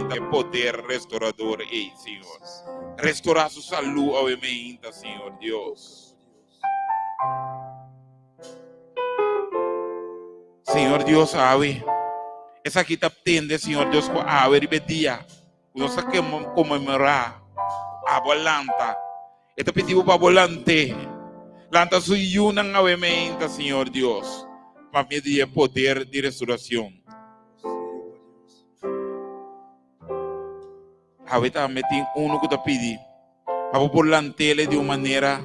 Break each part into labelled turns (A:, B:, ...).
A: meinta e poder restaurador ei, Señor. Restorá su salú awe meinta, Señor Dios. Señor Dios, awe. Esaki ta tende, Señor Dios, ku awe riba e dia ku nos ta konmemorá abo a lanta. E ta pidi bo pa bo lant'é. Lanta su yunan awe meinta, Señor Dios, pa medio di e poder di restoracion. Awe tambe tin unu ku ta pidi pa bo por lant'é di un manera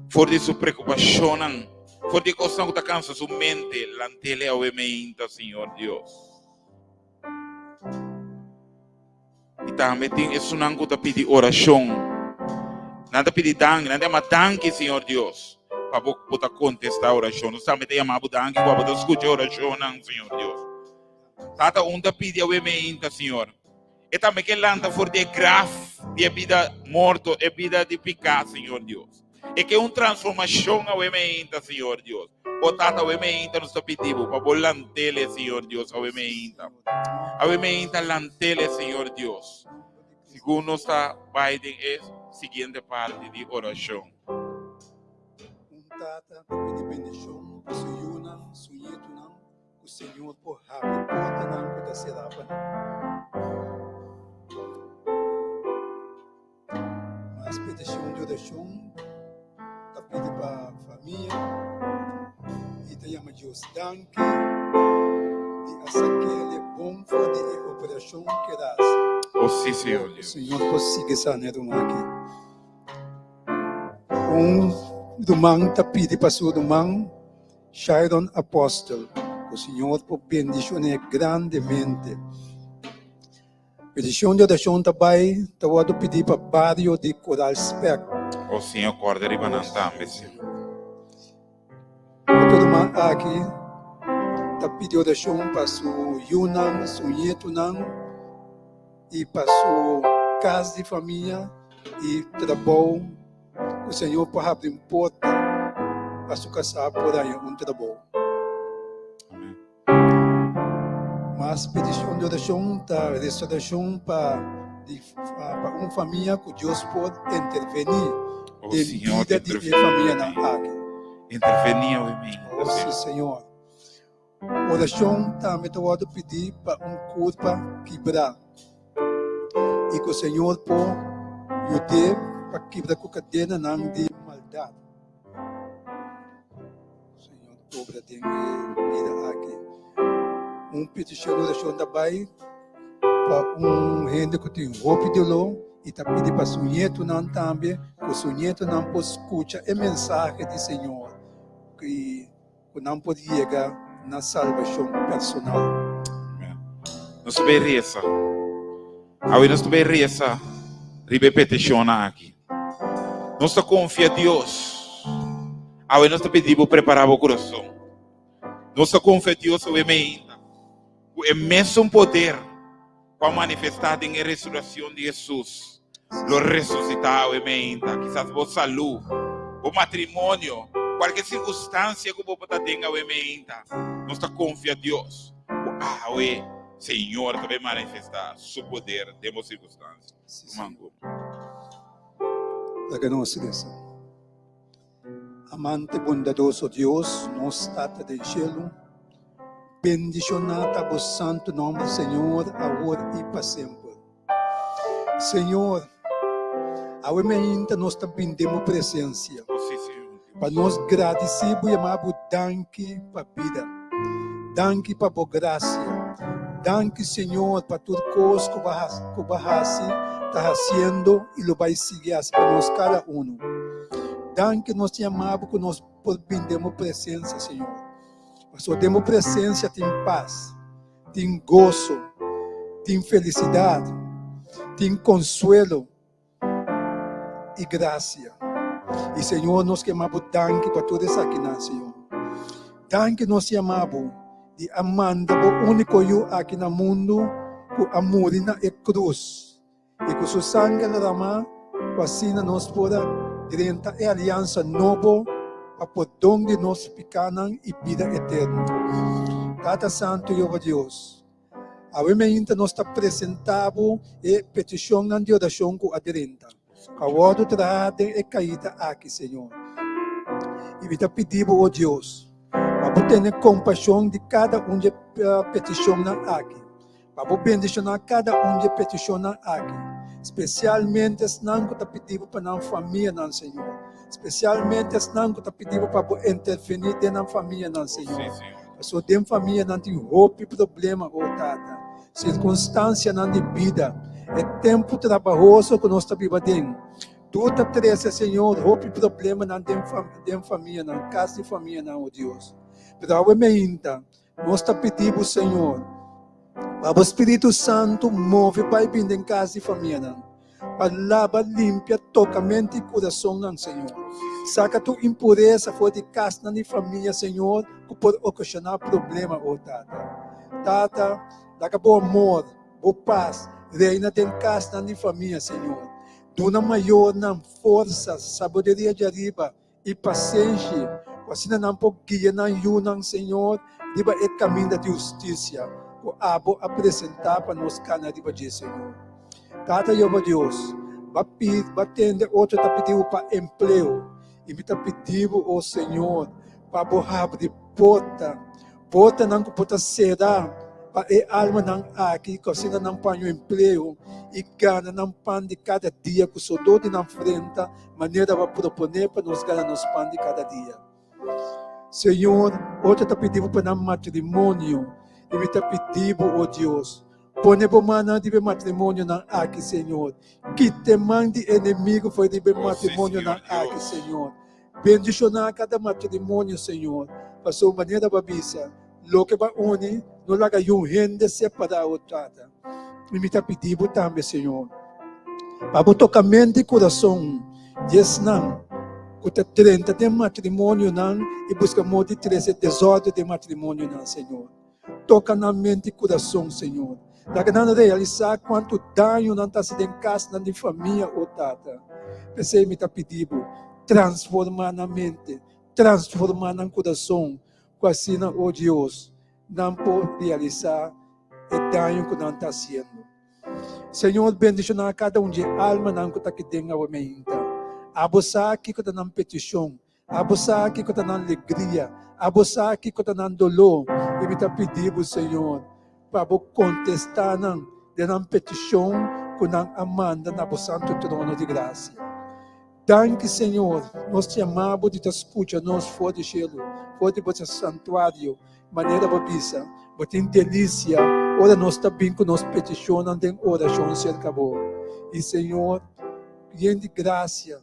A: for di su preokupashonnan, for di e kosnan ku ta kansa su mente. Lant'é awe meinta, Señor Dios. I tambe tin esunnan ku ta pidi orashon. Nan ta pidi danki, nan ta yama danki, Señor Dios, pa bo bo ta kontestá orashon. Nos tambe ta yama bo danki ku abo ta skucha orashonnan, Señor Dios. Tata, un ta pidi awe meinta, Señor. E tambe ke lanta for di e graf di e bida morto, e bida di piká, Señor Dios. E ke un transformashon awe meinta, Señor Dios. O Tata, awe meinta nos ta pidi bo pa bo lantele, Señor Dios, awe meinta. Awe meinta lantele, Señor Dios. Segun nos ta bai den e siguiente parti di orashon.
B: Un tata ta pidi bendishon pa su yunan, su ñetunan, ku Señor por habri portanan ku ta será pa nan. Mas petishon di orashon ta pidi pa famia i ta yama Dios danki di a sak'el e bon for di e operashon ku el a hasi.
A: O si, Señor Dios.
B: Señor por sigui sana e ruman aki. Un ruman ta pidi pa su ruman Shairon Apostel ku Señor por bendishon'é grandemente. Petishon di orashon ta bai ta wòrdu pidí pa bario di Koral Spek.
A: O Señor, kòrda riba nan tambe, Señor.
B: Otro ruman aki ta pidi orashon pa su yunan, su ñetunan i pa su kas di famia i trabou. Ku Señor por habri un porta pa su kasá por haña un trabou.
A: Amén.
B: Mas petishon di orashon ta restaurashon pa di pa un famia ku Dios por intervení
A: Oh,
B: den
A: Señor,
B: bida di e
A: intervení.
B: famianan aki.
A: Intervení awe mi.
B: Oh, sí, Señor. Orashon tambe ta wòrdu pidí pa un kurpa kibrá i ku Señor por yud'é pa kibra ku kadenanan di maldat. Señor obra den e bida aki. Un petishon di orashon ta bai pa un hende ku tin hopi doló i ta pidi pa su ñetunan tambe ku su ñetunan por skucha e mensahe di Señor i ku nan por yega na salbashon personal.
A: Nos ta bay resa. Awe nos ta bay resa riba e petishonnan aki. Nos ta konfia Dios. Awe nos ta pidi bo prepará bo kurason. Nos ta konfia Dios awe meinta ku e mesun poder ku a manifestá den e resuraccion di Hesus lo resusitá awe meinta. Kisas bo salú, bo matrimonio, kualke sirkunstansia ku bo por ta den awe meinta, nos ta konfia Dios ku awe Señor ta bai manifestá su poder den bo sirkunstansia. Ruman Guma.
B: Laga nos resa. Amante bondadoso Dios, nos Tata den shelu, bendishoná ta bo santu nòmber, Señor, awor i pa semper. Señor, awe meinta nos ta bin den bo presensia pa nos gradisí bo yamá bo danki pa bida, danki pa bo grasia, danki, Señor, pa tur kos ku bo ku bo hasi, ta hasiendo i lo bai sigui hasi pa nos kada unu. Danki nos ta yama bo ku nos por bin den bo presensia, Señor. Pasobra den bo presensia tin pas, tin goso, tin felisidat, tin konsuelo i grasia. I Señor, nos ke yama bo danki pa tur esakinan, Señor. Danki nos yama bo di a manda bo úniko Yu aki na mundu ku a muri na e krus. I ku su sanger derramá, ku asina nos por a drenta e aliansa nobo pa pordon di nos pikánan i bida eterno. Tata Santu Jehová Dios, Awe meinta nos ta presentá bo e petishonnan di orashon ku a drenta, ku a wòrdu traha den e kaida aki, Señor. I mi ta pidi bo, o Dios, pa bo tene kompashon di kada un di e petishonnan aki, pa bo bendishoná kada un di e petishonnan aki, spesialmente esnan ku ta pidi bo pa nan famianan, Señor, spesialmente esnan ku ta pidi bo pa bo intervení den nan famianan, Señor. Pasobra den famianan tin hopi problema, o Tata, sirkunstansianan di bida, e tempu trabahoso ku nos ta biba den, tur ta trese, Señor, hopi problemanan den den famianan, kas di famianan, o Dios. Pero awe meinta, nos ta pidi bo, Señor, pa bo Spiritu Santu move bai bin den kas di famianan. Pa laba, limpia, toka mente i kurasonnan, Señor. Saka tur impuresa for di kasnan di famia, Señor, ku por okashoná problema, o Tata. Tata, laga bo amor, bo pas, reina den kasnan di famia, Señor. Duna mayornan forsa, sabiduria djariba, i pasenshi, ku asina nan por guia nan yunan, Señor, riba e kaminda di hustisia ku abo a presentá pa nos kana riba dje, Señor. Tata Jehová Dios, bo a pidi, bo a tende otro ta pidi bo pa empleo, i mi ta pidi bo, o Señor, pa bo habri porta, Portanan ku por ta será pa e almanan aki ku asina nan paña un empleo i gana nan pan di kada dia ku sodó di nan frenta manera bo a proponé pa nos gana nos pan di kada dia. Señor, otro ta pidi bo pa nan matrimonio i mi ta pidi bo, o Dios, pone bo mannan riba e matrimonionan aki, Señor. Kita e man di enemigo for riba e matrimonionan aki, Señor. Bendishoná kada matrimonio, Señor, pasobra manera bo a bisa, Loke bo a uni, no laga yun hende separá, o Tata. I mi ta pidi bo tambe, Señor, pa bo toka mente i kurason di esnan ku ta drenta den matrimonionan i buska moda di trese desòrdu den matrimonionan, Señor. Toka nan mente i kurason, Señor. Laga nan realisá kuantu daño nan ta hasi den kasnan di famia, o Tata. P'esei mi ta pidi Bo, transformá nan mente, transformá nan kurason, ku asina, o Dios, nan por realisá e daño ku nan ta hasiendo. Señor, bendishoná kada un di e almanan ku ta aki den awe meinta. Abo sa kiko ta nan petishon. Abo sa kiko ta nan legria, abo sa kiko ta nan doló, i mi ta pidi bo, Señor, pa bo kontestá nan den nan petishon ku nan a manda na bo santu trono di grasia. Danki, Señor, nos ta yama bo di ta skucha nos for di shelu, for di bo santuario, manera bo bisa, bo tin delisia ora nos ta bin ku nos petishonnan den orashon serka bo. I, Señor, yen di grasia,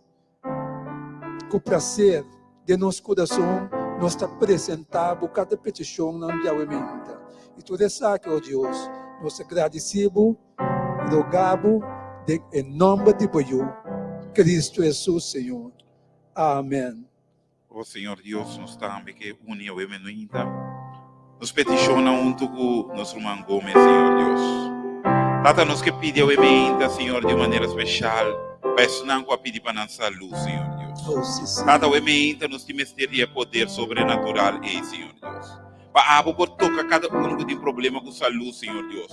B: Ku plaser den nos kurason nos ta presentá Bo kada petishonnan diawemente. I tur esaki, o Dios, nos ta gradisí Bo i rogá Bo den e nòmber di Bo Yu, Kristu Hesus, Señor. Amèn.
A: O Señor Dios, nos tambe ke uni awe menuinta nos petishonnan huntu ku nos ruman Gomez, Señor Dios. Tata, nos ke pidi awe meinta, Señor, di un manera speshal pa esnan ku a pidi pa nan salú, Señor Dios.
B: Oh, sí, Señor.
A: Tata, awe meinta nos tin mester di e poder sobrenatural ei, Señor Dios. Pa abo por toka kada un ku tin problema ku salú, Señor Dios.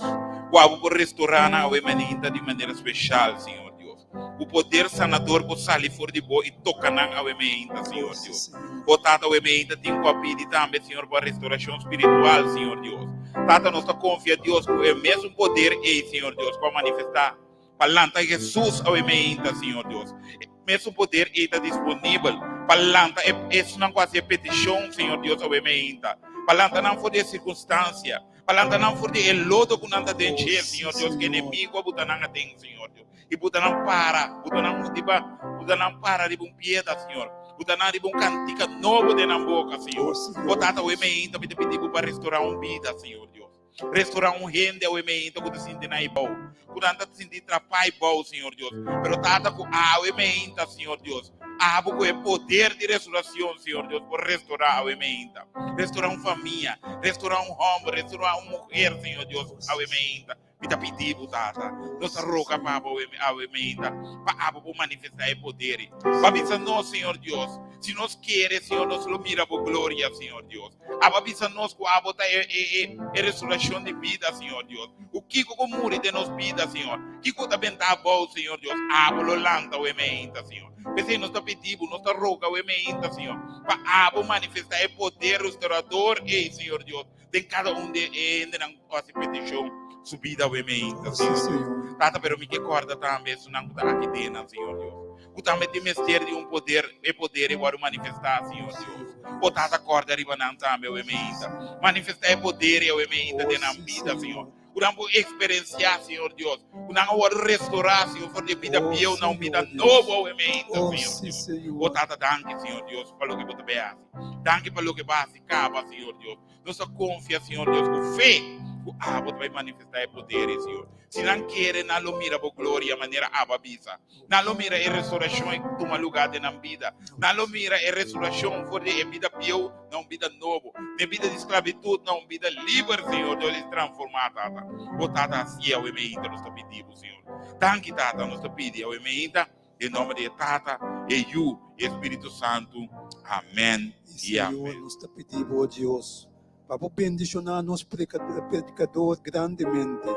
A: Ku abo por restorá nan awe meinta di un manera speshal, Señor Dios. Ku poder sanador por sali for di bo i toka nan awe meinta, Señor Dios. O Tata, awe meinta tin ku a pidi tambe, Señor, pa restaurashon spiritual, Señor Dios. Tata, nos ta konfia, Dios, ku e mesun poder ei, Señor Dios, ku a manifestá pa lanta Hesus awe meinta, Señor Dios. E mesun poder ei ta disponibel pa lanta e esnan ku hasi e petishon, Señor Dios, awe meinta, pa lanta nan for di e sirkunstansia, pa lanta nan for di e lodo ku nan ta den dje, Señor Dios, ku enemigu a buta nan aden, Señor Dios. I buta nan para, buta nan riba, buta nan para riba un piedra, Señor. Buta nan riba un kantika nobo den nan boka, Señor. O Tata, awe meinta mi ta pidi Bo pa restorá un bida, Señor Dios. Restorá un hende awe meinta ku ta sinti nan ibou, ku nan ta sinti trapá ibou, Señor Dios. Pero Tata, ku awe meinta, Señor Dios, Abo ku e poder di restoracion, Señor Dios, por restorá awe meinta. Restorá un famia, restorá un homber, restorá un mujer, Señor Dios, awe meinta. Mi ta pidi bo, Tata, nos ta roga pa bo awe meinta, pa abo por manifestá e poder. Pa bisa nos, Señor Dios, si nos kere, Señor, nos lo mira bo gloria, Señor Dios. Abo a bisa nos ku abo ta e, e, e, e resurreccion di bida, Señor Dios. Ku kiko ku muri den nos bida, Señor. Kiko ta benta abou, Señor Dios. Abo lo lanta awe meinta, Señor. P'esei nos ta pidi bo, nos ta roga awe meinta, Señor, pa abo manifestá e poder restaurador ei, Señor Dios, den kada un di e hendenan ku hasi petishon su bida awe meinta,
B: Sí,
A: Señor Dios.
B: Señor.
A: Tata, pero mi ke kòrda tambe esunnan ku ta aki den nan, Señor Dios, ku tambe tin mester di un poder, e poder ei wòrdu manifestá, Señor Dios. O Tata, kòrda riba nan tambe awe meinta. Manifestá e poder ei awe meinta
B: Oh,
A: den nan
B: sí,
A: bida, Señor.
B: Señor.
A: Ku nan por eksperensiá, Señor Dios, ku nan a wòrdu restorá, Señor, for di e bida
B: Oh,
A: bieu na un bida
B: Señor Dios.
A: nobo awe meinta,
B: Oh,
A: Señor
B: sí,
A: Dios. O
B: Señor.
A: Tata, danki, Señor Dios, pa loke bo ta bay hasi. Danki pa loke bo a hasi kaba, Señor Dios. Nos ta konfia, Señor Dios, ku fe ku abo ta bai manifestá e poder, Señor. Si nan kere, nan lo mira bo gloria, manera abo a bisa. Nan lo mira e restoracion e tuma lugar den nan bida. Nan lo mira e restoracion for di e bida bieu na un bida nobo, di e bida di sclavitud na un bida liber, Señor Dios, y transforma, Tata. Bo Tata haci awe meinta, nos ta pidi Bo, Señor. Danki, Tata, nos ta pidi awe meinta, den nomber di e Tata, e Yu, y e Spiritu Santu. Amen
B: Y
A: y
B: Señor,
A: amen.
B: nos ta pidi Bo, Dios, Pa bo bendishoná nos predikador grandemente.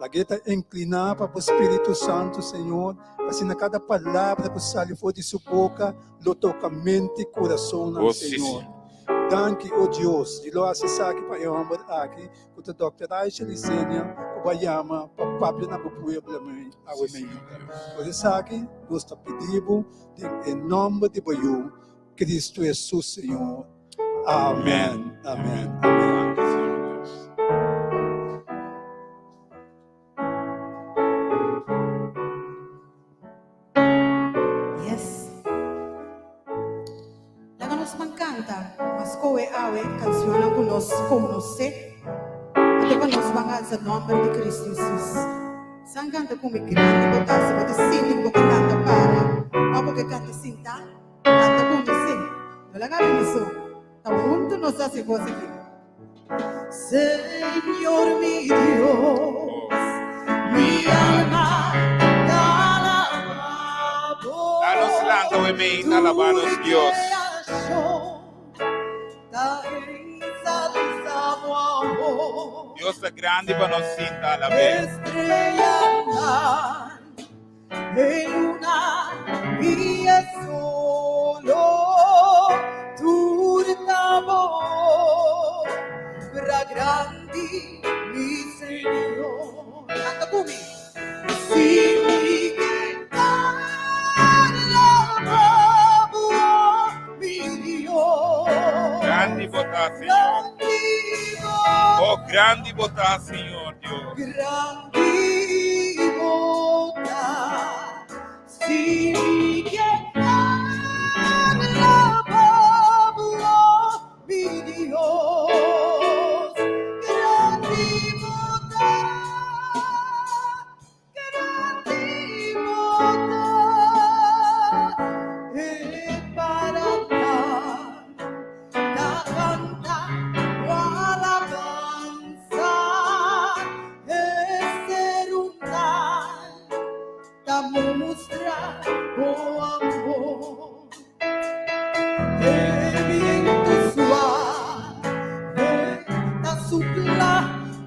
B: Lag'é ta inkliná pa bo Spiritu Santu, Señor, pa asina kada palabra ku sali for di su boka lo toka mente i kurasonnan,
A: Oh, sí,
B: Señor.
A: Señor.
B: Danki, o Dios, di lo hasi esaki pa e hòmber aki, ku ta Dòkter Aisha Licenia, ku bo a yama pa papia na bo pueblo awe
A: Sí, Señor
B: mainta.
A: Dios.
B: Por esaki nos ta pidi bo den e nòmber di bo Yu, Cristo Hesus, Señor. Amen. Amen. Amen.
A: Danki, Señor Dios.
C: Yes. Laga nos man canta, mas koe awe cancionnan cu nos conoce. Anto pa nos ban alza nomber di Cristo Jesus. San canta cu mi grandi bo ta, si bo ta sinti cu bo ke canta para, of bo ke canta sinta. Canta cu mi, sí. No laga mi mi so. Ta hunto nos haci cos aki. Señor mi Dios, mi alma ta alaba bo.
A: Danos lanta we mei ta alaba nos Dios.
C: Ta ensalza bo amor.
A: Dios ta grandi pa nos sinta alab'é.
C: Estrellanan E luna i e solo tur ta bo obra grandi, mi Señor. Canta cu mi. Si mi ke alaba bo, mi Dios.
A: Grandi bo ta, Señor.
C: Grandi bo
A: Oh, grandi bo ta, Señor Dios.
C: Grandi bo ta, si mi ke alaba bo, mi Dios. Grandi bo ta, grandi bo ta, e para ta, ta canta bo alabanza. E serunan ta mustra bo amor. E bientu suave ta supla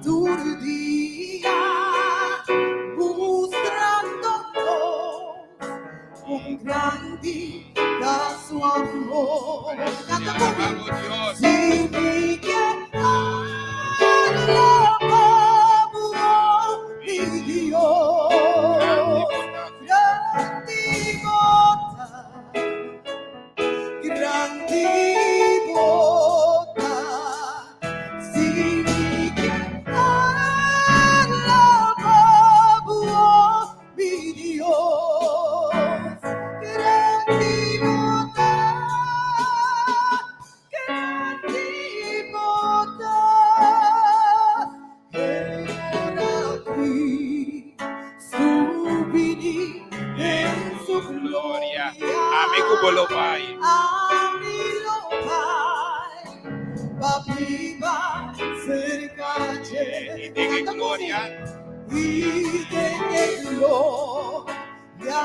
C: tur dia, mustrando nos con grandi ta su amor. Canta conmigo. Si mi ke alaba bo, mi Dios. Grandi bo ta, grandi bo ta. Si mi ke alaba bo, Mi Dios, grandi bo ta, grandi bo ta. E ora Cristo bini den su gloria.
A: Ami ku bo lo bai.
C: Ami lo bai pa biba serka dje.
A: I den e gloria.
C: I den e gloria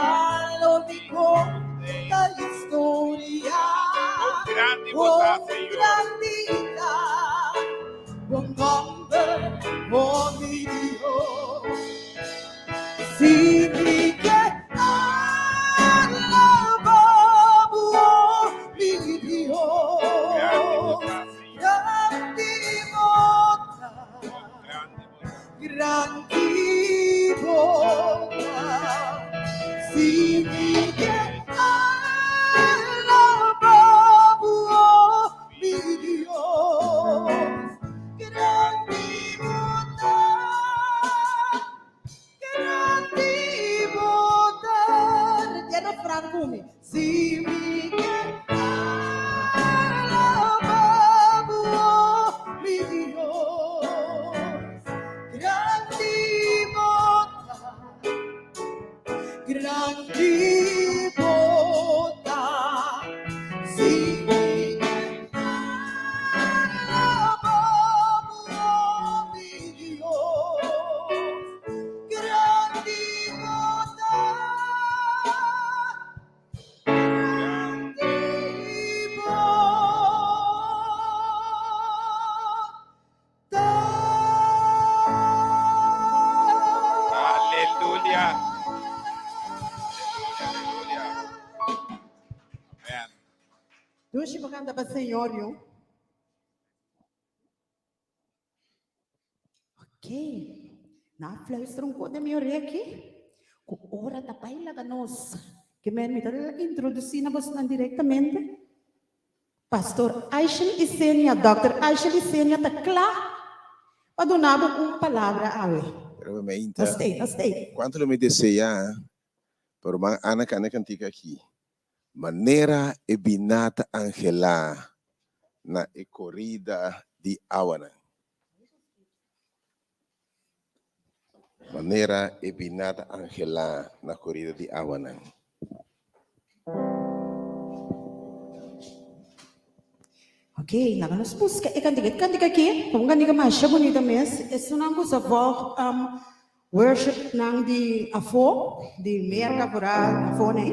C: lo mi konta historia.
A: Kon grandi bo ta,
C: Kon
A: Señor.
C: grandi ta bo nòmber, o mi Dios. Si mi ke alabá bo, mi
A: Grandi bo
C: Dios.
A: ta, Señor.
C: Grandi bo ta.
A: Kon grandi bo ta.
C: Grandi bo ta. Si mi ke alabá bo, mi Dios. Grandi bo ta. Grandi bo ta. Repitié refrán ku mi. Si mi ke alabá bo, mi Dios. Grandi bo ta. Grandi bo ta. Si mi ke alabá bo, mi Dios. Grandi bo ta. Grandi bo ta.
A: Aleluya. Aleluya, aleluya. Amèn.
C: Dushi pa kanta pa Señor, yo. Ok. Nan a fluister un kos den mi orea aki, ku ora ta bai laga nos. Ke men mi ta introdusí na bosnan direktamente. Pastor Aishel Isenia, Dòkter Aishel Isenia ta kla pa duna bo un palabra awe.
D: Pero mi mainta.
C: Nos stay, nos stay.
D: Cuanto lo mi desea pa ruman Ana canta e cantica aki. Manera e biná ta anhelá na e korida di awanan. Manera e biná ta anhelá na korida di awanan.
C: Ok, laga nos buska e kantika. E kantika aki ta un kantika masha bunita mes. Esunnan ku sa vòg worship nan di afó, di Merka por afó nei,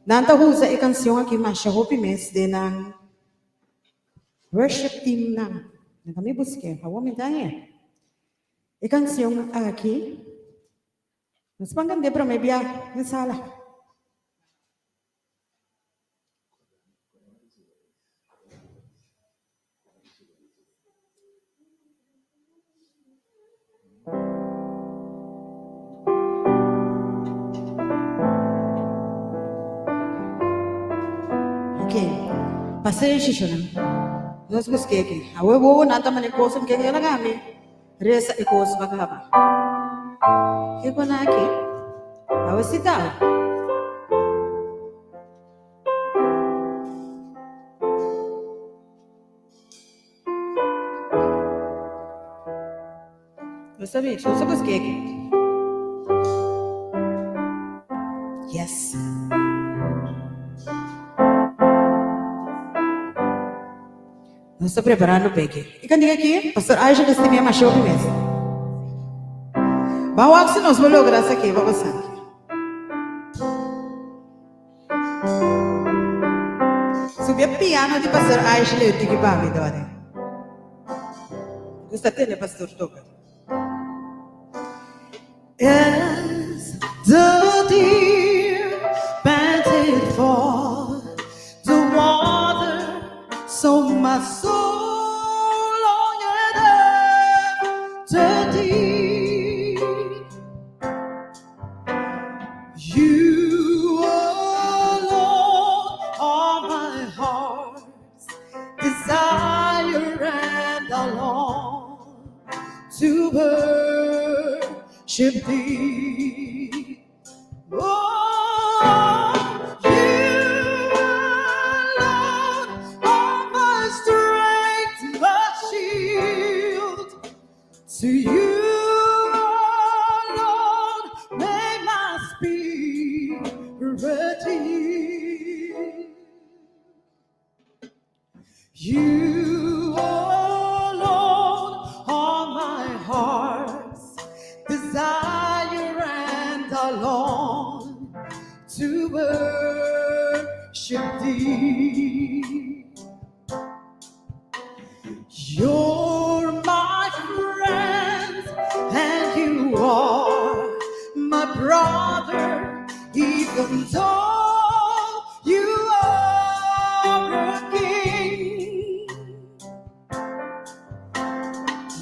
C: nan ta usa e kansion aki masha hopi mes den nan worship team nan. Laga mi busk'é, awor mi ta hañ'é. E kansion aki, nos ban kant'é promé bia den sala. Ok, pasenshi shona. Nos buske aki. Awe wowo nan ta mane kos ke ke laga mi resa e kos pa kaba. Kiko nan aki? Awe si ta. Nos ta bichi, nos ta buske aki. Yes. Nos ta preparando p'e. E kantika aki, Pastor Aisha ta stimia masha hopi mes. Ban wak si nos por logra esaki pa boso. Subi e piano di Pastor Aisha leu tiki pa mi, Donny. Gusta tende Pastor toca. As the deer panted for the water, so my soul longed after thee. You alone are my heart's desire and I long to worship thee. Oh, you alone are my strength, my shield. To you alone may my spirit yield. You alone are my heart's desire. worship thee. You're my friend and you are my brother, even though you are a king.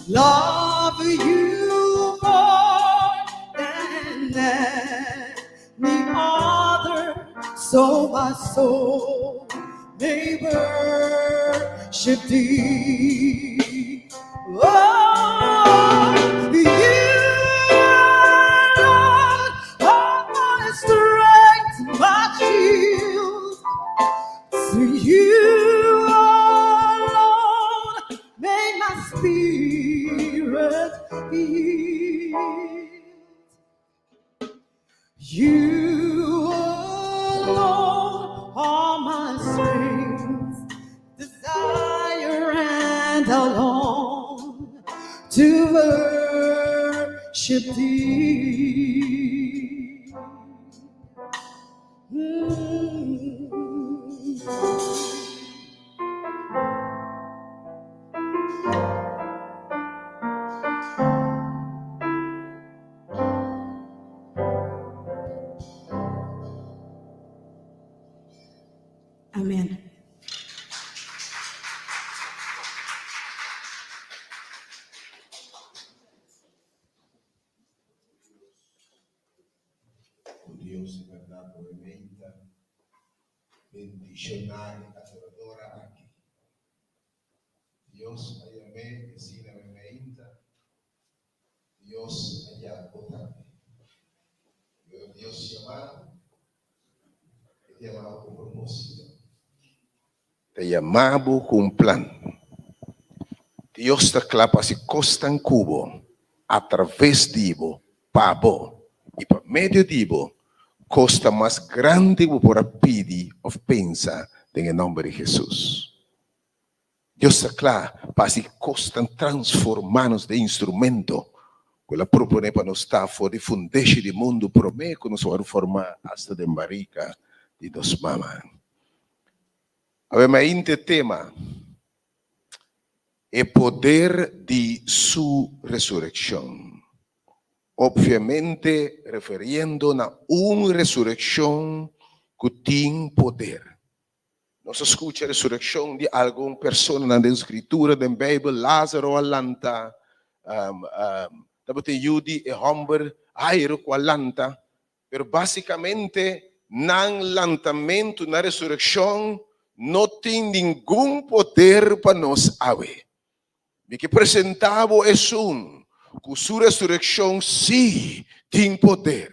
C: Love you more than any other, so my soul may worship thee. Oh, you alone are my strength, my shield. To you alone may my spirit yield. You alone are my strength, desire, and alone to worship thee. Mm. Amen.
D: Ku Dios di bèrdat bo e menta bendishoná e adoradora aki. Dios a yam'é asina bo e meinta, Dios a yam'bo tambe. I ora Dios yama bo, e ta yama bo ku propósito. Ta yama bo ku un plan. Dios ta kla pa hasi kosnan ku bo, atraves di bo, pa bo i pa medio di bo, kos ta mas grandi ku bo por a pidi òf pensa den e nòmber di Hesus. Dios ta kla pa hasi kosnan transformá nos den instrumento ku el a proponé pa nos ta for di fundeshi di mundu promé ku nos wòrdu formá asta den barika di nos mama. Awe mainta e tema, E poder di su resureccion. Obviamente referiendo na un resureccion cu tin poder. Nos a scucha resureccion di algun personanan den Scritura, den Bijbel, Lazaro a lanta, tabatin yu di e homber Jairo cu a lanta, Pero básicamente nan lantamentu, nan resureccion no tin ningun poder pa nos awe. Mi ke presentá bo esun ku su resureccion sí tin poder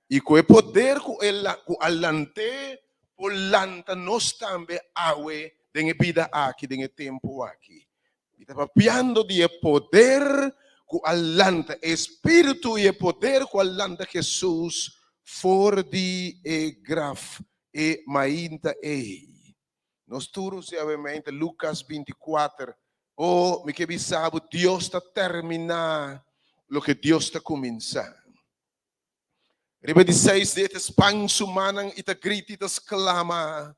D: i ku e poder ku el ku a lant'é por lanta nos tambe awe den e bida aki, den e tempu aki. Mi ta papiando di e poder ku a lanta, e spiritu i e poder ku a lanta Hesus for di e graf e mainta ei. Nos tur usa e mainta Lukas bintikuater. O, mi ke bisa bo, Dios ta terminá loke Dios ta kuminsá. Riba di seis dia ta span su mannan i ta grita i ta sklama,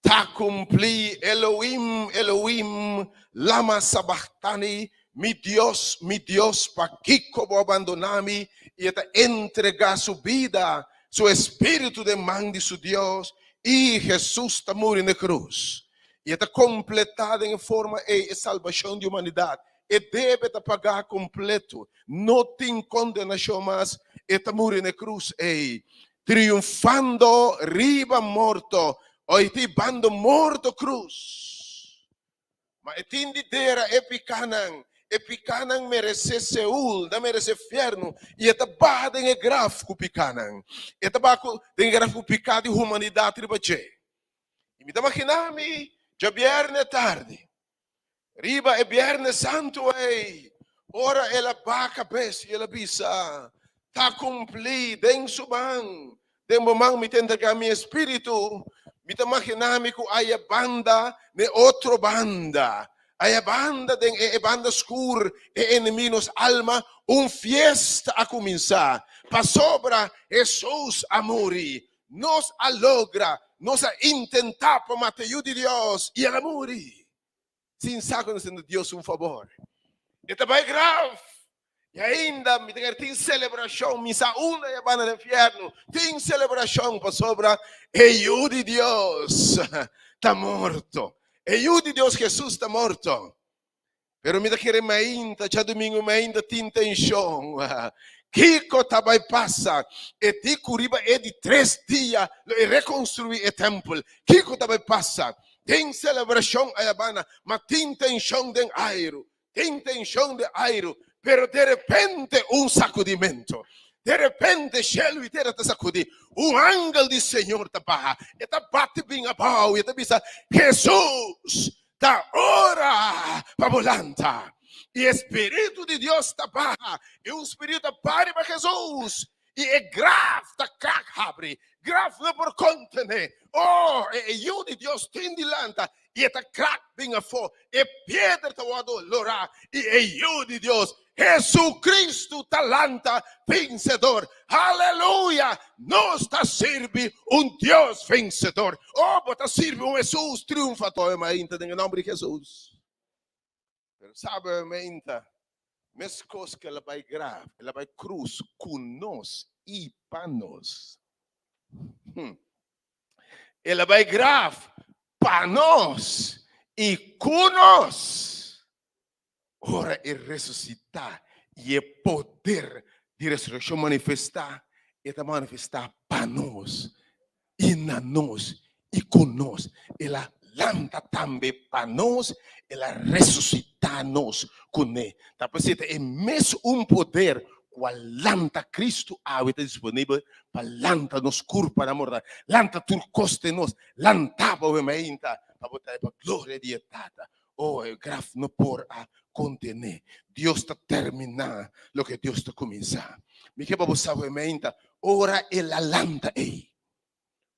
D: Ta kumplí! Elohim, Elohim, lama sabachtani? Mi Dios, mi Dios, pakiko bo a bandoná mi? I e ta entregá su bida, su espíritu den man di su Dios, i Hesus ta muri na e krus. I e ta kompletá den e forma ei e salbashon di humanidat. E debe ta pagá kompleto. No tin kondenashon mas. E ta muri na e krus ei, triunfando riba morto. Oi ta hibando morto krus. Ma e tin di dera e pikánan. E pikánan meresé Seul, nan meresé fièrnu. I e ta baha den e graf ku pikánan. E ta baha den e graf ku piká di humanidat riba dje. I mi ta maginá mi djabièrnè tardi. Riba e Bièrnè Santu ei, ora el a baha kabes i el a bisa, Ta kumplí! Den su man, den bo man mi ta entregá mi espíritu. Mi ta maginá mi ku aya banda n'e otro banda, aya banda den e banda skur, e enemi nos alma, un fiesta a kuminsá, pasobra Hesus a muri. Nos a logra, nos a intentá pa mata e Yu di Dios i el a muri. Sin sa ku nos ta hasiendo Dios un fabor. E ta bai graf i ainda mi ta kere tin selebrashon. Mi sa unda e a banda den fièrnu. Tin selebrashon pasobra e Yu di Dios ta morto. E Yu di Dios Hesus ta morto. Pero mi ta kere mainta, djadumingu mainta tin tenshon. Kiko ta bai pasa? E di ku riba e di tres dia lo e rekonstruí e tèmpel. Kiko ta bai pasa? Tin selebrashon ayabana, ma tin tenshon den airu. Tin tenshon den airu, pero derepente un sakudimentu. Derepente shelu i tera ta sakudí. Un angel di Señor ta baha, e ta bati bin abou i e ta bisa, Hesus! Ta ora pa bo lanta. I e Spiritu di Dios ta baha, i un spiritu ta baha riba Hesus, i e graf ta krak habri. Graf no por kontené. Oh, e Yu di Dios tin di lanta, i e ta krak bin afó. E piedra ta wòrdu lorá, i e Yu di Dios, Jesucristo, ta lanta vensedor. Aleluya! Nos ta sirbi un Dios vensedor. Oh, bo ta sirbi un Hesus triunfador. Mainta den e nomber di Hesus. Pero sabe mainta, meskos ku el a bai graf, el a bai krus ku nos i pa nos. El a bai graf pa nos i ku nos. Ora e resusitá i e poder di resurekshon manifestá, e ta manifestá pa nos i na nos i ku nos. El a lanta tambe pa nos, el a resusitá nos kuné. Ta p'esei ta e mes un poder ku a lanta Kristu awe ta disponibel pa lanta nos kurpanan mortal, lanta tur kos den nos, lanta bo mainta pa bo trae pa gloria di e Tata. Oh, e graf no por a kontené. Dios ta terminá loke Dios ta kuminsá. Mi ke pa bo sa meinta, ora el a lanta ei,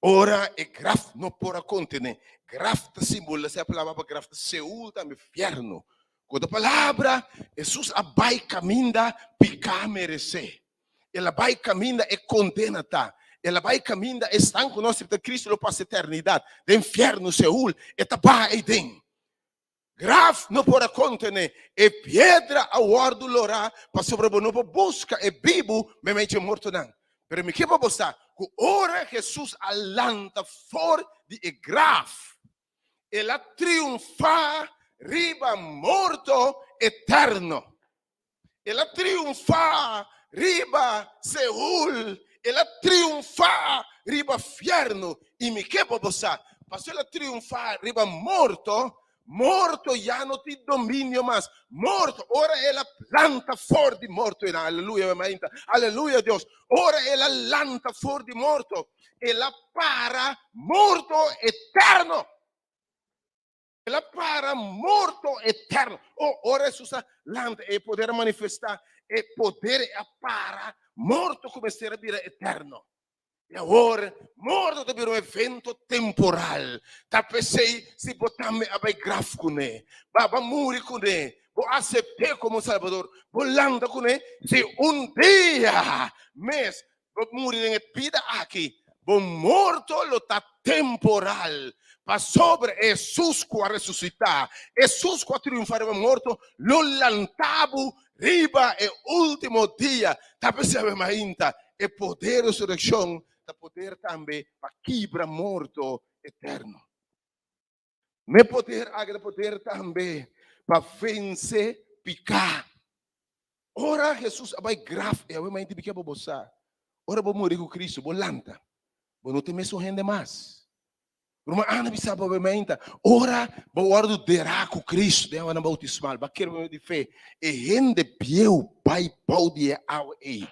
D: ora e graf no por a kontené. Graf ta simbolisá, e palabra pa graf ta Seul tambe, fièrnu. Ku otro palabra, Hesus a bai kaminda piká meresé. El a bai kaminda e kondena ta. El a bai kaminda esnan ku no asepta Kristu lo pasa eternidat den fièrnu, Seul. E ta baha eiden. Graf no por a kontené. E piedra a wòrdu lorá pasobra bo no por buska e bibu meimei dje mortonan. Pero mi ke pa bo sa ku ora Hesus a lanta for di e graf, el a triunfá riba morto eterno. El a triunfá riba Seul, el a triunfá riba fièrnu. I mi ke pa bo sa, pasobra el a triunfá riba morto, morto ya no tin dominio mas. Morto, ora el a lanta for di morto, aleluya, mi mainta, aleluya Dios, ora el a lanta for di morto, el a para morto eterno. El a para morto eterno. Oh, ora Hesus a lanta, e poder a manifestá, e poder a para morto ku mester a bira eterno. I awor, morto ta bira un evento temporal. Ta p'esei, si bo tambe a bai graf kuné, bo a muri kuné, bo asept'é komo Salbador, bo lanta kuné, si un dia mes Bo muri den e bida aki, bo morto lo ta temporal, pasobra e Hesus ku a resusitá, Hesus ku a triunfá riba morto, lo lanta bo riba e último dia. Ta p'esei awe mainta, e poder di resurekshon ta poder tambe pa kibra morto eterno. Me poder aki ta poder tambe pa vense piká. Ora Hesus a bai graf, e awe mainti bikia bo bo sa, ora bo muri ku Kristu, bo lanta, bo no ta e mesun hende mas. Ruman Ana bisa bo awe mainta, ora bo wòrdu derá ku Kristu den awanan boutismal, bo a kere pa medio di fe, e hende bieu bai bou di e awa ei.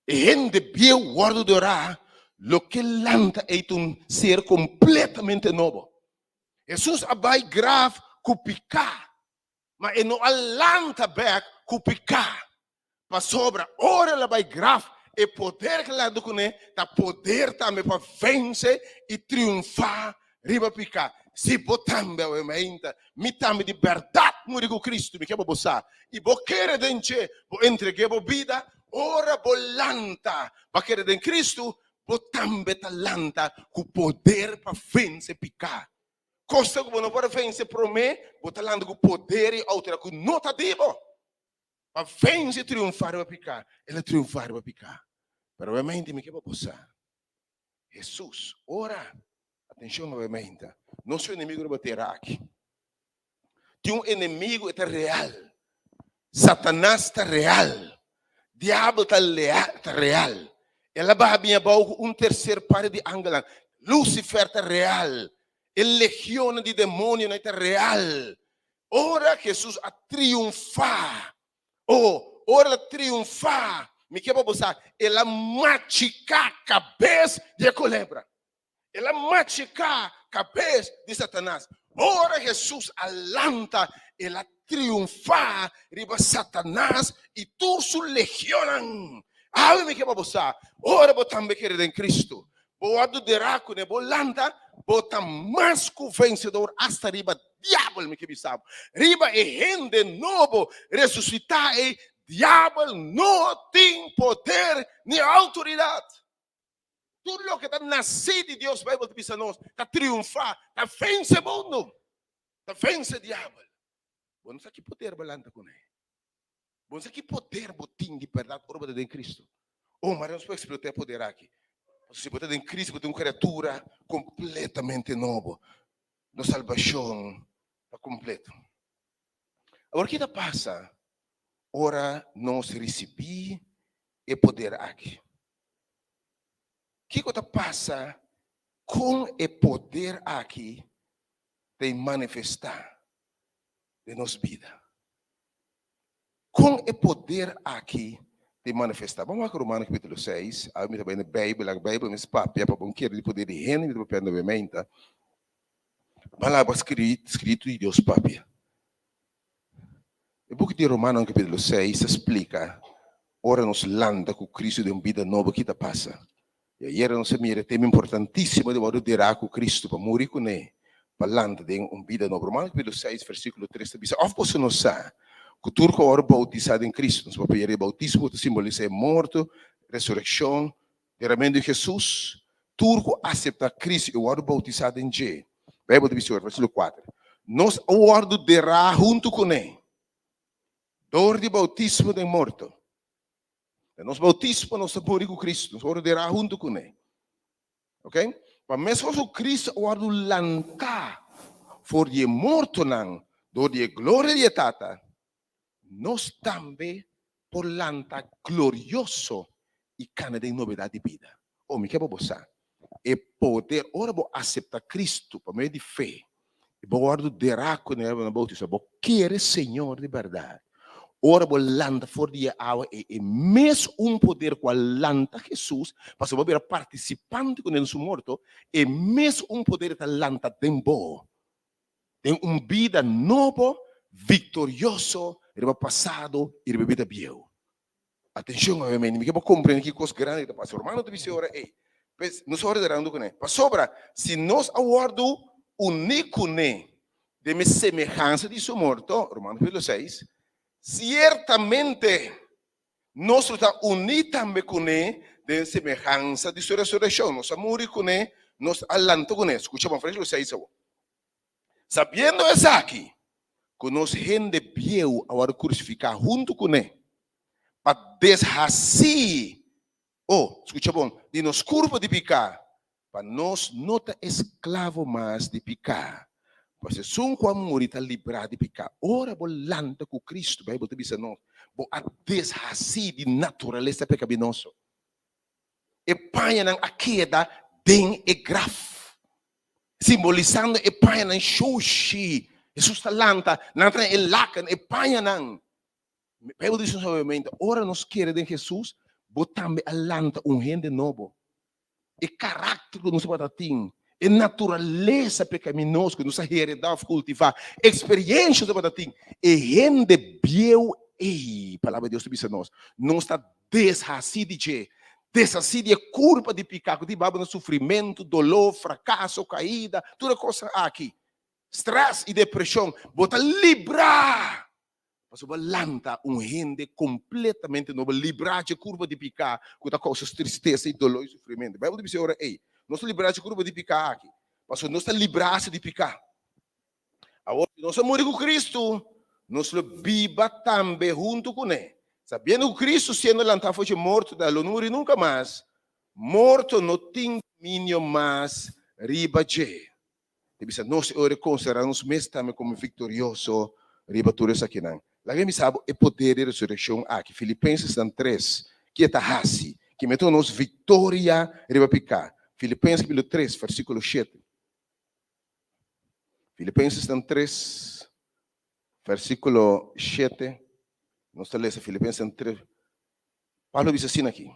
D: E hende bieu wòrdu dorá, loke lanta ei ta un ser kompletamente nobo. Hesus a bai graf ku piká, ma e no a lanta bèk ku piká. Pasobra ora el a bai graf, e poder ku el a lanta kuné ta poder tambe pa vense i triunfá riba piká. Si bo tambe awe mainta, mi tambe di bèrdat muri ku Kristu, mi ke pa bo sa, i bo kere den dje, bo entreg'é bo bida, ora bo lanta pa kere den Kristu, Bo tambe ta lanta ku poder pa vense piká. Kosnan ku bo no por a vense promé, bo ta lanta ku poder i outoridat ku no ta di bo pa vense i triunfá riba piká. El a triunfá riba piká. Pero obviamente mi ke pa bo sa, Hesus, ora, atenshon obviamente, nos su enemigu riba tera aki. Tin un enemigu, e ta real. Satanas ta real. Diabel ta leal, ta real. El a baha bin abou ku un terser parti di angelnan. Lucifer ta real. E legionnan di demonionan ta real. Ora Jesus a triunfá, oh, ora el a triunfá, mi ke pa bo sa, el a machiká kabes di e kolebra. El a machiká kabes di Satanas. Ora Hesus a lanta, el a triunfá riba Satanas i tur su legionnan. Awe mi ke pa bo sa, ora bo tambe kere den Kristu, bo wòrdu derá kuné, bo lanta, bo ta mas ku vensedor asta riba diabel, mi ke bisa bo. Riba e hende nobo resusitá ei, diabel no tin poder ni outoridat. Tur loke ta nasí di Dios, Bijbel ta bisa nos, ta triunfá, ta vense mundu, ta vense diabel. Bo no sa ki poder bo lanta kuné. Bo no sa ki poder bo tin di bèrdat ora bo ta den Cristo. Oh, mara nos por eksplotá e poder aki. Pasobra si bo ta den Cristo, bo ta un kriatura kompletamente nobo. Nos salbashon ta kompleto. Awor, ki ta pasa ora nos risibí e poder aki? Kiko ta pasa kon e poder aki ta manifestá den nos bida? Kon e poder aki ta manifestá? Ban wak Romano kapítulo 6. Awe mi ta bai na Beibel, laga Beibel mes papia pa bon kere di poder di hende mi ta papia nuevamente. Ban laga skritu di Dios papia. E buki di Romanonan kapítulo 6 ta splika ora nos lanta ku Kristu den un bida nobo ki ta pasa. I ayera nos a mira e tema importantísimo di wòrdu derá ku Kristu pa muri kuné pa lanta den un bida nobo. Romanonan kapítulo 6 versíkulo 3 ta bisa, Òf boso no sa ku tur ku a wòrdu boutisá den Kristu, nos papia di boutismo ku ta simbolisá e morto, resurekshon, Deramentu di Hesus, tur ku aseptá Kristu i wòrdu boutisá den dje. Beibel ta bisa ora, versíkulo kuater, Nos a wòrdu derá huntu kuné dor di boutismo den morto. Den nos boutismo nos ta muri ku Kristu, nos a wòrdu derá huntu kuné. Ok? Pa meskos ku Kristu a wòrdu lantá for di e mortonan dor di e gloria di e Tata, nos tambe por lanta glorioso i kana den nobedat di bida. Oh, mi ke pa bo sa, e poder, ora bo asepta Kristu pa medio di fe, i bo wòrdu derá ku ne na boutismo, bo kere Señor di bèrdat, ora bo lanta for di e awa ei, e mes un poder ku a lanta Hesus, pasobra bo bira partisipante ku ne den su morto, e mes un poder ta lanta den bo. Den un bida nobo viktorioso riba pasado i riba bida bieu. Atenshon obviamente, mi ke bo komprende ki kos grandi ta pasa. Romano ta bisa e ora ei, pues nos a wòrdu derando kuné, pasobra si nos a wòrdu uní kuné den e semehansa di su morto, Romano kapitulo seis, siertamente nos lo ta uní tambe kuné den semehansa di su resurekshon. Nos a muri kuné, nos a lanta kuné. Skucha bon, versíkulo seis awor. Sabiendo esaki, ku nos hende bieu a wòrdu krusifiká huntu kuné, pa deshasí, o, skucha bon, di nos kurpo di piká, pa nos no ta esklavo mas di piká. Pasobra esun ku a muri ta librá di piká. Ora bo lanta ku Kristu, Beibel ta bisa nos, bo a deshasí di naturalesa pekaminoso. E pañanan a keda den e graf. Simbolisando e pañanan shushi. Hesus ta lanta, nan trae e laken, e pañanan. Bijbel dice nos obviamente, ora nos kere den Hesus, bo tambe a lanta un hende nobo. E karakter ku nos tabata tin, e naturalesa pecaminoso ku nos a hereda of kultivá, eksperiencia nos tabata tin, e hende bieu ei, Palabra di Dios ta bisa nos, nos ta Deshasí di dje. Deshasí di e kurpa di piká ku tin baba na sufrimentu, doló, frakaso, kaida, tur e kosnan aki. Strès i depreshon. Bo ta librá! Pasobra bo a lanta un hende kompletamente nobo, librá dje kurpa di piká ku ta kousa tristesa i doló i sufrimentu. Beibel ta bisa e ora ei, Nos ta librá dje kurpa di piká aki, pasobra nos ta librá si di piká. Awor, si nos a muri ku Kristu, nos lo biba tambe huntu kuné. Sabiendo ku Kristu, siendo lantá for dje mortonan, lo no muri nunka mas, morto no tin dominio mas riba dje. Ta bisa nos e ora di konsiderá nos mes tambe komo viktorioso riba tur esakinan. Laga mi bisa bo e poder di resurekshon aki, Filipensesnan 3, ki e ta hasi, ki mete nos viktoria riba piká. Filipenses kapítulo 3, versíkulo 7. Filipensesnan 3, versíkulo 7. Nos ta lesa Filipensesnan 3. Pablo bisa asina aki,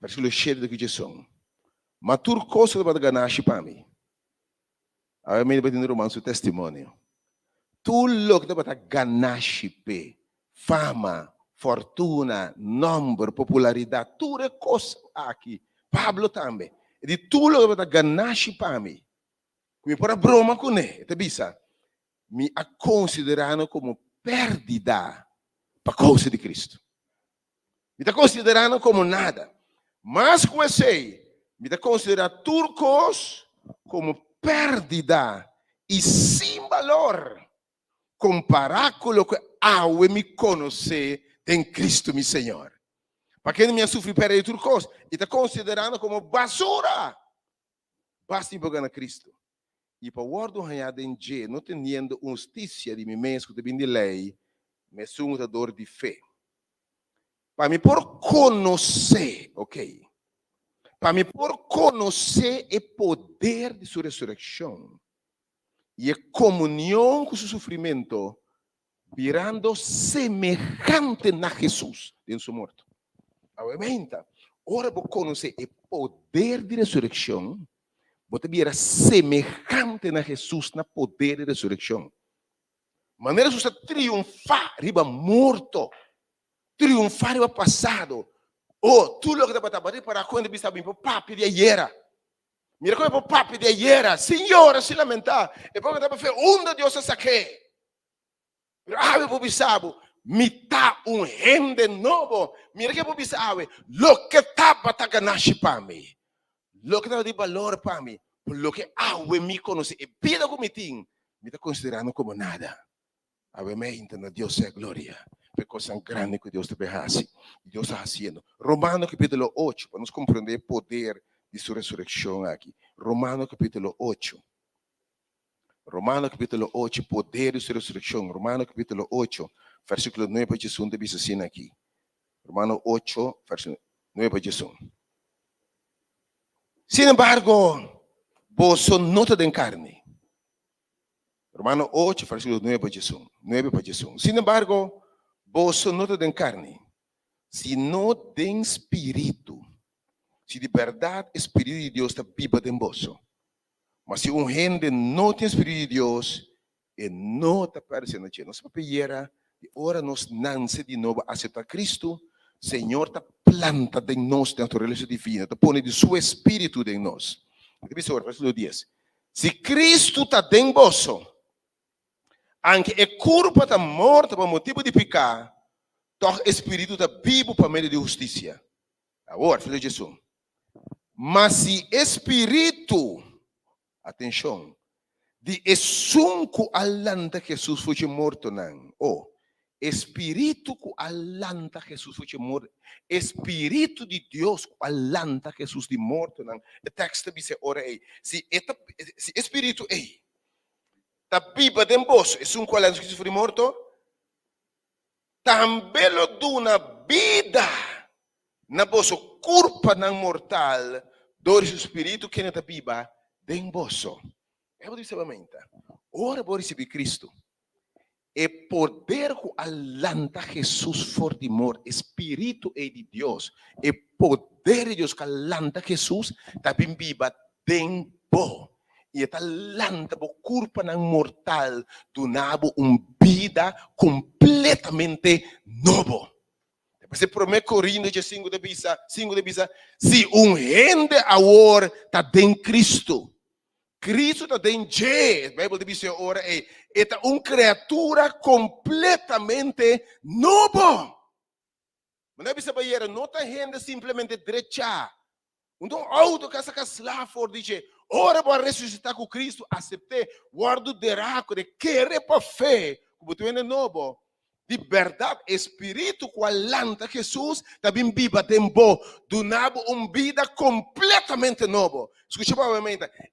D: versíkulo 7 di Kujeson, Ma tur kos ku tabata ganashi pa mi, awe mi tabata tin ruman su testimonio, tur loke tabata ganashi p'e, fama, fortuna, nòmber, popularidat, tur e kos aki, Pablo tambe, e di tur loke tabata ganashi pa mi, ku mi por a broma kuné, e ta bisa, mi a konsiderá nan komo pèrdida pa kousa di Kristu. Mi ta konsiderá nan komo nada. Mas ku esei, mi ta konsiderá tur kos komo pèrdida i sin balor kompará ku loke awe mi konosé den Kristu mi Señor. Pa kende mi a sufri pèrdida di tur kos i ta konsiderá nan komo basura, basta mi por gana Kristu i pa wòrdu hañá den dje, no teniendo un hustisia di mi mes ku ta bin di lei, ma esun ku ta dor di fe. Pa mi por konosé, ok, pa mi por konosé e poder di su resurekshon i e komunion ku su sufrimentu, birando semehante na Hesus den su morto. Awementa, ora bo konosé e poder di resurekshon, bo ta bira semehante na Hesus na poder di resurekshon. Manera Hesus a triunfá riba morto, triunfá riba pasado, oh, tur loke tabata, bo a repará kon e ta bisa, Mi por papia di ayera. Mira kon e por papia di ayera, sin yora, sin lamentá. E por tabata fe unda Dios a sak'é. Pero awe bo bisa bo, Mi ta un hende nobo. Mira ke bo bisa awe, Loke tabata ganashi pa mi, loke tabata di balor pa mi, por loke awe mi konosé, e bida ku mi tin, mi ta konsiderá no komo nada. Awe mi a hinta na Dios sea gloria pa e kosnan grandi ku Dios ta bin hasi i Dios ta hasiendo. Romano kapítulo ocho, pa nos komprondé e poder di su resurekshon aki. Romano kapítulo ocho. Romano capítulo 8, poder di su resurrección. Romano capítulo 8, versículo 9 pa 11 ta bisa asina aki. Romano 8, versículo 9 pa 11. Sin embargo, boso no ta den carni. Romano 8, versículo 9 pa 11. 9 pa 11. Sin embargo, boso no ta den carni, sino den spiritu. Si di berdad e spiritu di Dios ta biba den boso. Ma si un hende no tin Spiritu di Dios, e no ta pertenesé na dje. Nos papia yera di ora nos nanse di nobo aseptá Kristu, Señor ta planta den nos naturalesa divino, ta pone di Su Espíritu den nos. Mi ta bisa ora, versíkulo dies, Si Kristu ta den boso, anke e kurpa ta morto pa motibu di piká, tòg e spiritu ta bibu pa medio di hustisia. Awor, versíkulo diesun, Ma si e spiritu, atenshon, di esun ku a lanta Hesus for dje mortonan, o, e spiritu ku a lanta Hesus for dje morto, e spiritu di Dios ku a lanta Hesus di mortonan, e tekst ta bisa e ora ei, si e ta, si e spiritu ei ta biba den boso, esun ku a lanta Hesus for di morto, tambe lo duna bida na boso kurpanan mortal dor di su spiritu kende ta biba den boso. E bo di menta, ora bo risibí Kristu, e poder ku a lanta Hesus for di mort, e spiritu ei di Dios, e poder di Dios ku a lanta Hesus ta bin biba den bo i e ta lanta bo kurpanan mortal duna bo un bida kompletamente nobo. Despues e promé Korintio dje sinku ta bisa, sinku ta bisa, Si un hende awor ta den Kristu, Cristo ta den dje, Bijbel ta bisa e ora ei, e ta un creatura completamente nobo. Manera a bisa bayera, no ta hende simplemente drechá. Un ta un auto ku a saka sla for di dje. Ora bo a resusitá ku Cristo, asept'é, wòrdu derá ku e, kere pa fe ku bo ta un hende nobo. Di bèrdat, e spiritu ku a lanta Hesus ta bin biba den bo, duna bo un bida kompletamente nobo. Skucha bo awe,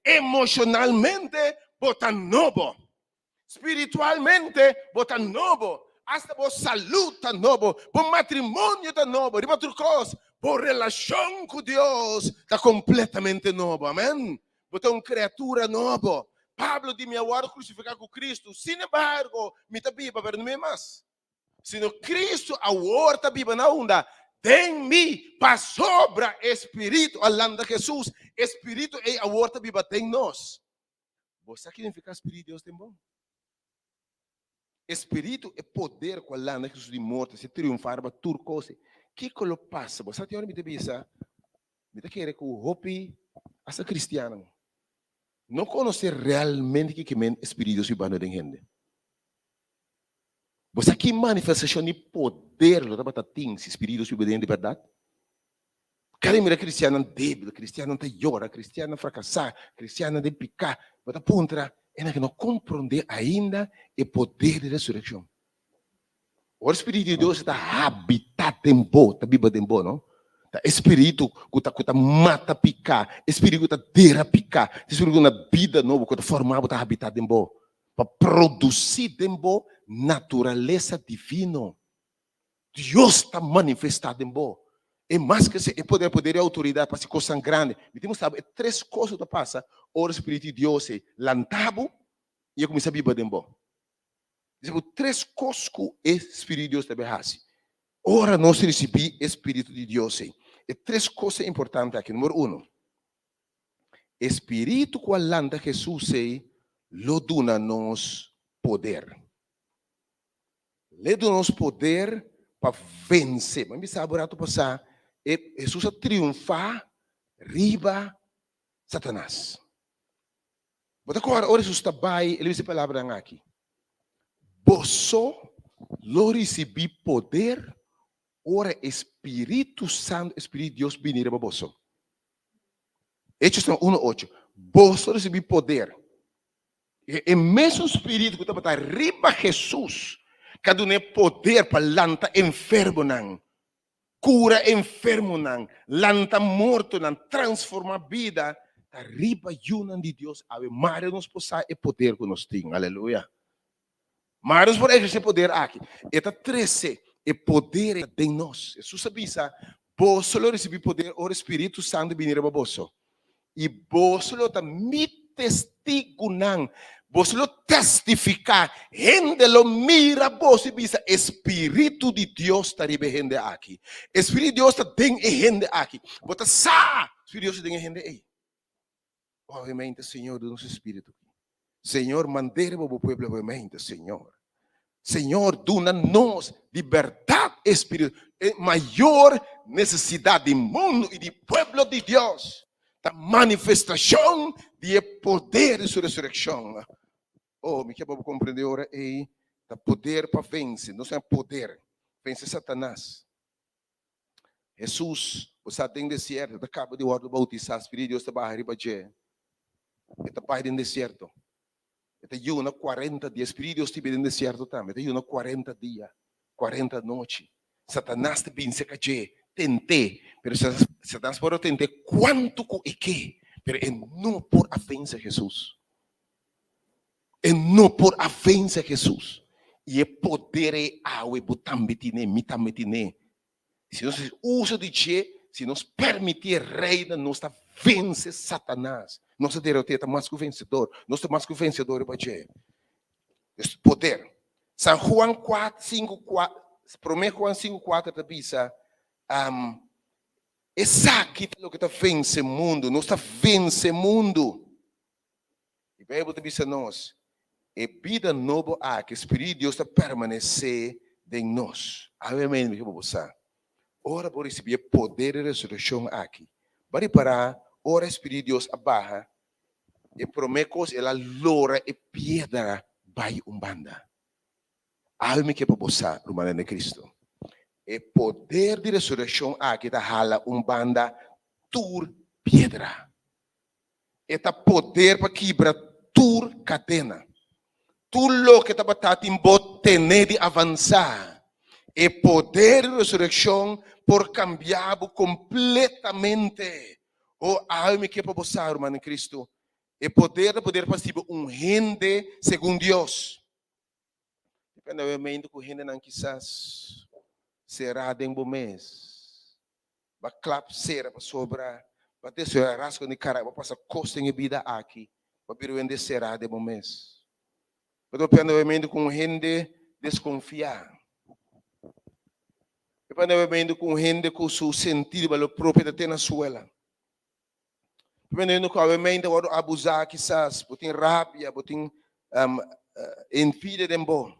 D: emoshonalmente bo ta nobo. Spiritualmente bo ta nobo, asta bo salud ta nobo, bo matrimonio ta nobo, riba tur kos, bo relashon ku Dios ta kompletamente nobo. Amen. Bo ta un kreatura nobo. Pablo di, Mi a wòrdu krusifiká ku Kristu, sin embargo, mi ta biba, pero no mi mas, sino Kristu awor ta biba na unda? Den mi, pasobra e Spiritu a lanta Hesus, e Spiritu ei awor ta biba den nos. Bo sa ki nifiká Spiritu di Dios den bo? E Spiritu, e poder ku a lanta Hesus di morto, si triunfá riba tur kos, kiko lo pasa? Bo sa tin ora mi ta bisa, mi ta kere ku hopi asta kristiannan no konosé realmente kiko men e Spiritu di Dios bibando den hende. Bo sa ki manifestashon di poder lo tabata tin si Spiritu di Dios biba den hende di bèrdat? Kada mira kristiannan débil, kristiannan ta yora, kristiannan frakasá, kristiannan den piká, bo ta puntra, e nan ke no komprondé ainda e poder di resurekshon. Ora Spiritu di Dios ta habitá den bo, ta biba den bo, no? Ta e Spiritu ku ta ku ta mata piká, e Spiritu ku ta dera piká, e Spiritu ku na bida nobo ku ta forma bo ta habitá den bo, pa produsí den bo naturalesa divino. Dios ta manifestá den bo. E mas ke e poder, poder i outoridat pa hasi kosnan grandi. Mi tin mustra bo e tres kos ku ta pasa ora Spiritu di Dios e lanta bo i e kuminsá biba den bo. Bisa bo tres kos ku e Spiritu di Dios ta bai hasi. Ora nos risibí e Spiritu di Dios ei, e tres kos importante aki. Numero uno, e Spiritu ku a lanta Hesus ei lo duna nos poder. L'e duna nos poder pa vense. Mi a bisa bo rato pasá, e Hesus a triunfá riba Satanas. Bo ta kòrda ora Hesus ta bai, el a bisa e palabranan aki, Boso lo risibí poder ora e Spiritu Santu, e Spiritu di Dios bini riba boso. Hechosnan unu ocho. Boso lo risibí poder. E mesun spiritu ku tabata riba Hesus ka dun'é poder pa lanta enfermonan, kura enfermonan, lanta mortonan, transformá bida, ta riba yunan di Dios awe. Mare nos por sa e poder ku nos tin. Aleluya! Mare nos por ehersé poder aki. E ta trese e poder den nos. Hesus a bisa, Boso lo risibí poder ora e Spiritu Santu bini riba boso. I boso lo ta mi testigunan. Boso lo testifiká. Hende lo mira boso i bisa, E spiritu di Dios ta riba e hende aki. E spiritu di Dios ta den e hende aki. Bo ta sa, spiritu di Dios ta den e hende ei. Obviamente, Señor, duna su spiritu. Señor, mand'é riba bo pueblo obviamente, Señor. Señor, duna nos di berdad e spiritu. E mayor necesidad di mundo y di pueblo di Dios ta manifestacion di e poder di su resurreccion. Oh, mi kier pa bo comprende ora ei ta poder pa vence, nos tin poder vence Satanas. Hesus, bo sa den desierto, ta kaba di wòrdu boutisá, Spiritu di Dios ta baha riba dje. E ta bai den desierto. E ta yuna kuarenta dia. Spiritu di Dios ta bini den desierto tambe. E ta yuna kuarenta dia, kuarenta nochi. Satanas ta bini serka dje, tent'é. Pero Satanas por a tent'é kuantu ku e ke, pero e no por a vense Hesus. E no por a vense Hesus. I e poder ei awe bo tambe tine, mi tambe tine. Si nos hasi uso di dje, si nos permití e reina, nos ta vense Satanas. Nos ta derot'é, ta mas ku vensedor. Nos ta mas ku vensedor riba dje. Es poder. San Juan kuat, sinku, kuat, promé Juan sinku, kuater ta bisa, Esaki ta loke ta vense mundu. Nos ta vense mundu. E Bijbel ta bisa nos, E bida nobo aki, Spiritu di Dios ta permanesé den nos. Awe mi ke bo sa, ora bo risibí e poder di resurekshon aki, bo a ripará ora e Spiritu di Dios a baha? E promé kos el a lora e piedra bai un banda. Awe mi ke pa bo sa, rumannan den Cristo, e poder di resurekshon aki ta hala un banda tur piedra. E ta poder pa kibra tur kadena. Tur loke tabata tin bo tene di avansá. E poder di resurekshon por kambia bo kompletamente. O, awe mi ke pa bo sa, rumannan den Cristo, e poder ta poder pa hasi bo un hende segun Dios. Depende obviamente ku hendenan kisas será den bo mes. Ba klap sera pasobra ba deseá rasgo di kara, ba pasa kos den e bida aki, ba bira un hende será den bo mes. Bo ta papia obviamente ku un hende deskonfiá. Depende obviamente ku un hende ku su sentido di balor propio ta te na suela. Depende ku obviamente wòrdu abusá kisas, bo tin rabia, bo tin envidia den bo.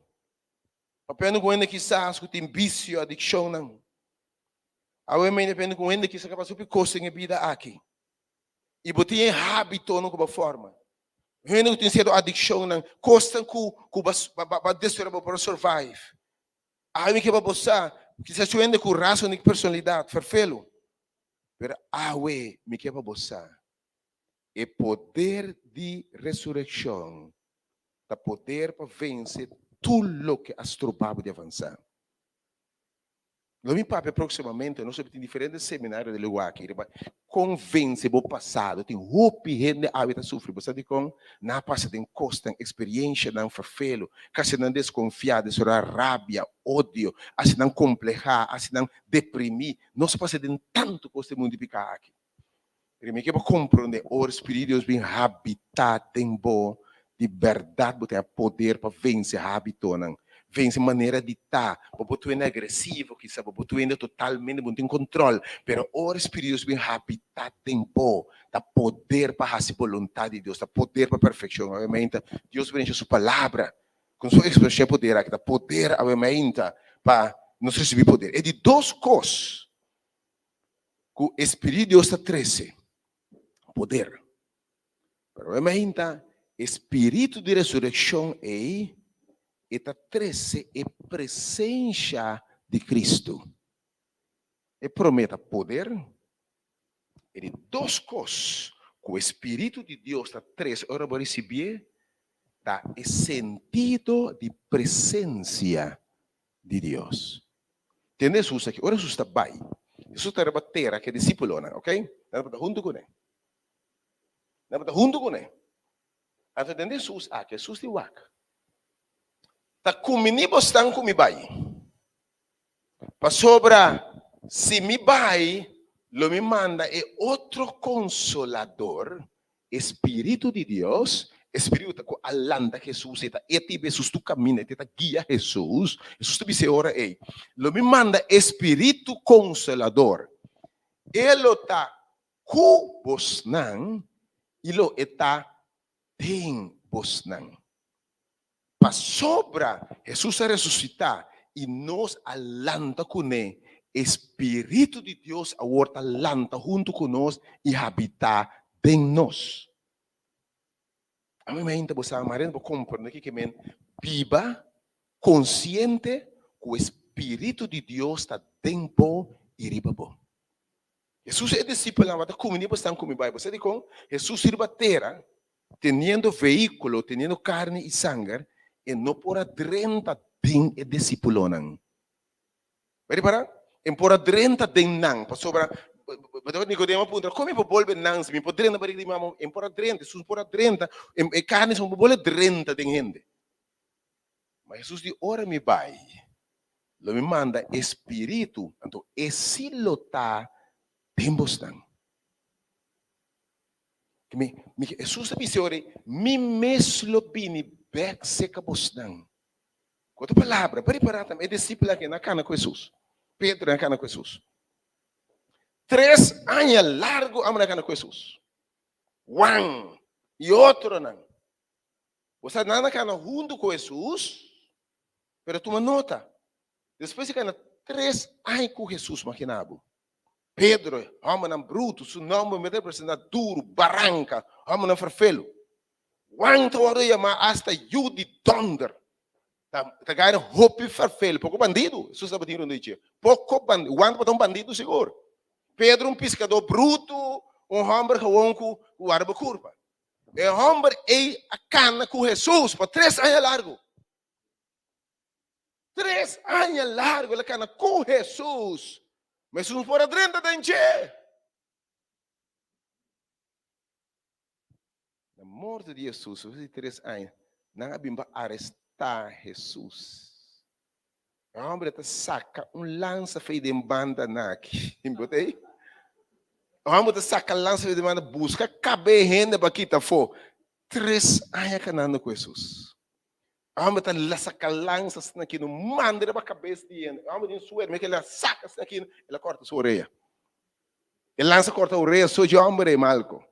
D: Papiando ku hende kisas ku tin bisio, adikshonnan. Awe mi depende ku hende kisa kapas hopi kos den e bida aki. I bo tin e hábitonan ku bo forma. Hende ku tin sierto adikshonnan, kosnan ku ku bo a destruí bo por survive. Awe mi ke pa bo sa, kisas su hende ku rasgo di personalidat ferfelu. Pero awe mi ke pa bo sa, e poder di resurekshon ta poder pa vense tur loke a stroba bo di avansá. Lo mi papia próksimamente, nos lo tin diferente seminario den lugá aki riba kon vense bo pasado. Tin hopi hende awe ta sufri. Bo sa dikon? Nan a pasa den kosnan, eksperienshanan ferfelu, ku hasi nan deskonfiá, desorá rabia, odio, hasi nan komplehá, hasi nan deprimí. Nos a pasa den tantu kos den mundu di piká aki. Pero mi ke bo komprondé, ora Spiritu di Dios bin habitá den bo, di bèrdat bo tin e poder pa vense hábitonan, vense manera di ta. Bo por tuende agresivo kisas, bo por tuende totalmente bo no tin kontròl, pero ora Spiritu di Dios bin habitá den bo, ta poder pa hasi boluntat di Dios, ta poder pa perfekshon. Obviamente, Dios brincha su palabra ku su ekspreshon e poder aki, ta poder obviamente pa nos risibí poder. E di dos kos Ku e Spiritu di Dios ta trese poder. Pero e mainta e Spiritu di resurekshon ei e ta trese e presensha di Kristu. E promé ta poder, e di dos kos ku e Spiritu di Dios ta trese ora bo risibié ta e sentido di presensia di Dios. Tende Hesus aki, ora Hesus ta bai, Hesus ta riba tera ku e disípulonan, ok? Nan tabata huntu kuné. Nan tabata huntu kuné. Anto tende Hesus aki, Hesus di wak, Ta kumini bosnan ku mi bai, pasobra si mi bai, lo mi manda e otro Konsolador, E Spiritu di Dios, e Spiritu ta ku a lanta Hesus, e ta e ta hiba Hesus tur kaminda, e ta guia Hesus. Hesus ta bisa e ora ei, Lo mi manda e Spiritu Konsolador. E lo ta ku bosnan i lo e ta den bosnan. Pasobra Hesus a resusitá i nos a lanta kuné, e Spiritu di Dios awor ta lanta huntu ku nos i habitá den nos. Ami mainta bo sa, Mariana, bo komprendé kiko men biba konsiente ku e Spiritu di Dios ta den bo i riba bo. Hesus i e disipelnan tabata kuminí bo esnan ku mi bai. Bo sa dikon? Hesus riba tera Teniendo vehículo, teniendo carni y sanger, e no por a drenta den e discípulonan. Bo a ripará? E por a drenta den nan, pasobra Nicodemo a puntra, Con mi por bolbe nan si mi por drenta barriga di mi mama? E por a drenta, Jesús por a drenta, e carni no por bolbe drenta den hende. Ma Jesús di, Ora mi bai, lo mi manda e Spiritu, anto e sí lo ta den bosnan. Mi, mi, Hesus a bisa ora, mi mes lo bini bek seka bosnan. Ku otro palabra, pa ripará tambe, e disipelnan ke na kana ku Hesus, Pedro na kana ku Hesus. Tres aña largu amo na kana ku Hesus. Juan i otronan. Bo sa nan a kana huntu ku Hesus, pero tuma nota, despues di kana tres aña ku Hesus, magina bo, Pedro, hòmbernan brutu, su nòmber mester representá duru, baranka, hòmbernan ferfelu. Juan ta wòrdu yamá asta yu di dònder. Ta ta gaina hopi ferfel, poko bandidu. Hesus tabatin rondó di dje. Poko bandidu. Juan tabata un bandidu sigur. Pedro un piskadó brutu, un hòmber gewon ku warda bo kurpa. E hòmber ei a kana ku Hesus pa tres aña largu. Tres aña largu el a kana ku Hesus, ma Hesus no por a drenta den dje. Na morto di Hesus, despues di tres aña, nan a bin pa arestá Hesus. E hòmber ta saka un lansa fei den banda naki. Bo ta ei? E hòmber ta saka lansa fei den banda, buska kab'é hende pa kita afó. Tres aña kanando ku Hesus. E hòmber ta saka lansa asina aki, no manda riba kabes di hende. E hòmber tin suerte, mira ke el a saka asina aki, el a kòrta su orea. E lansa kòrta orea so dje hòmber ei, Malko.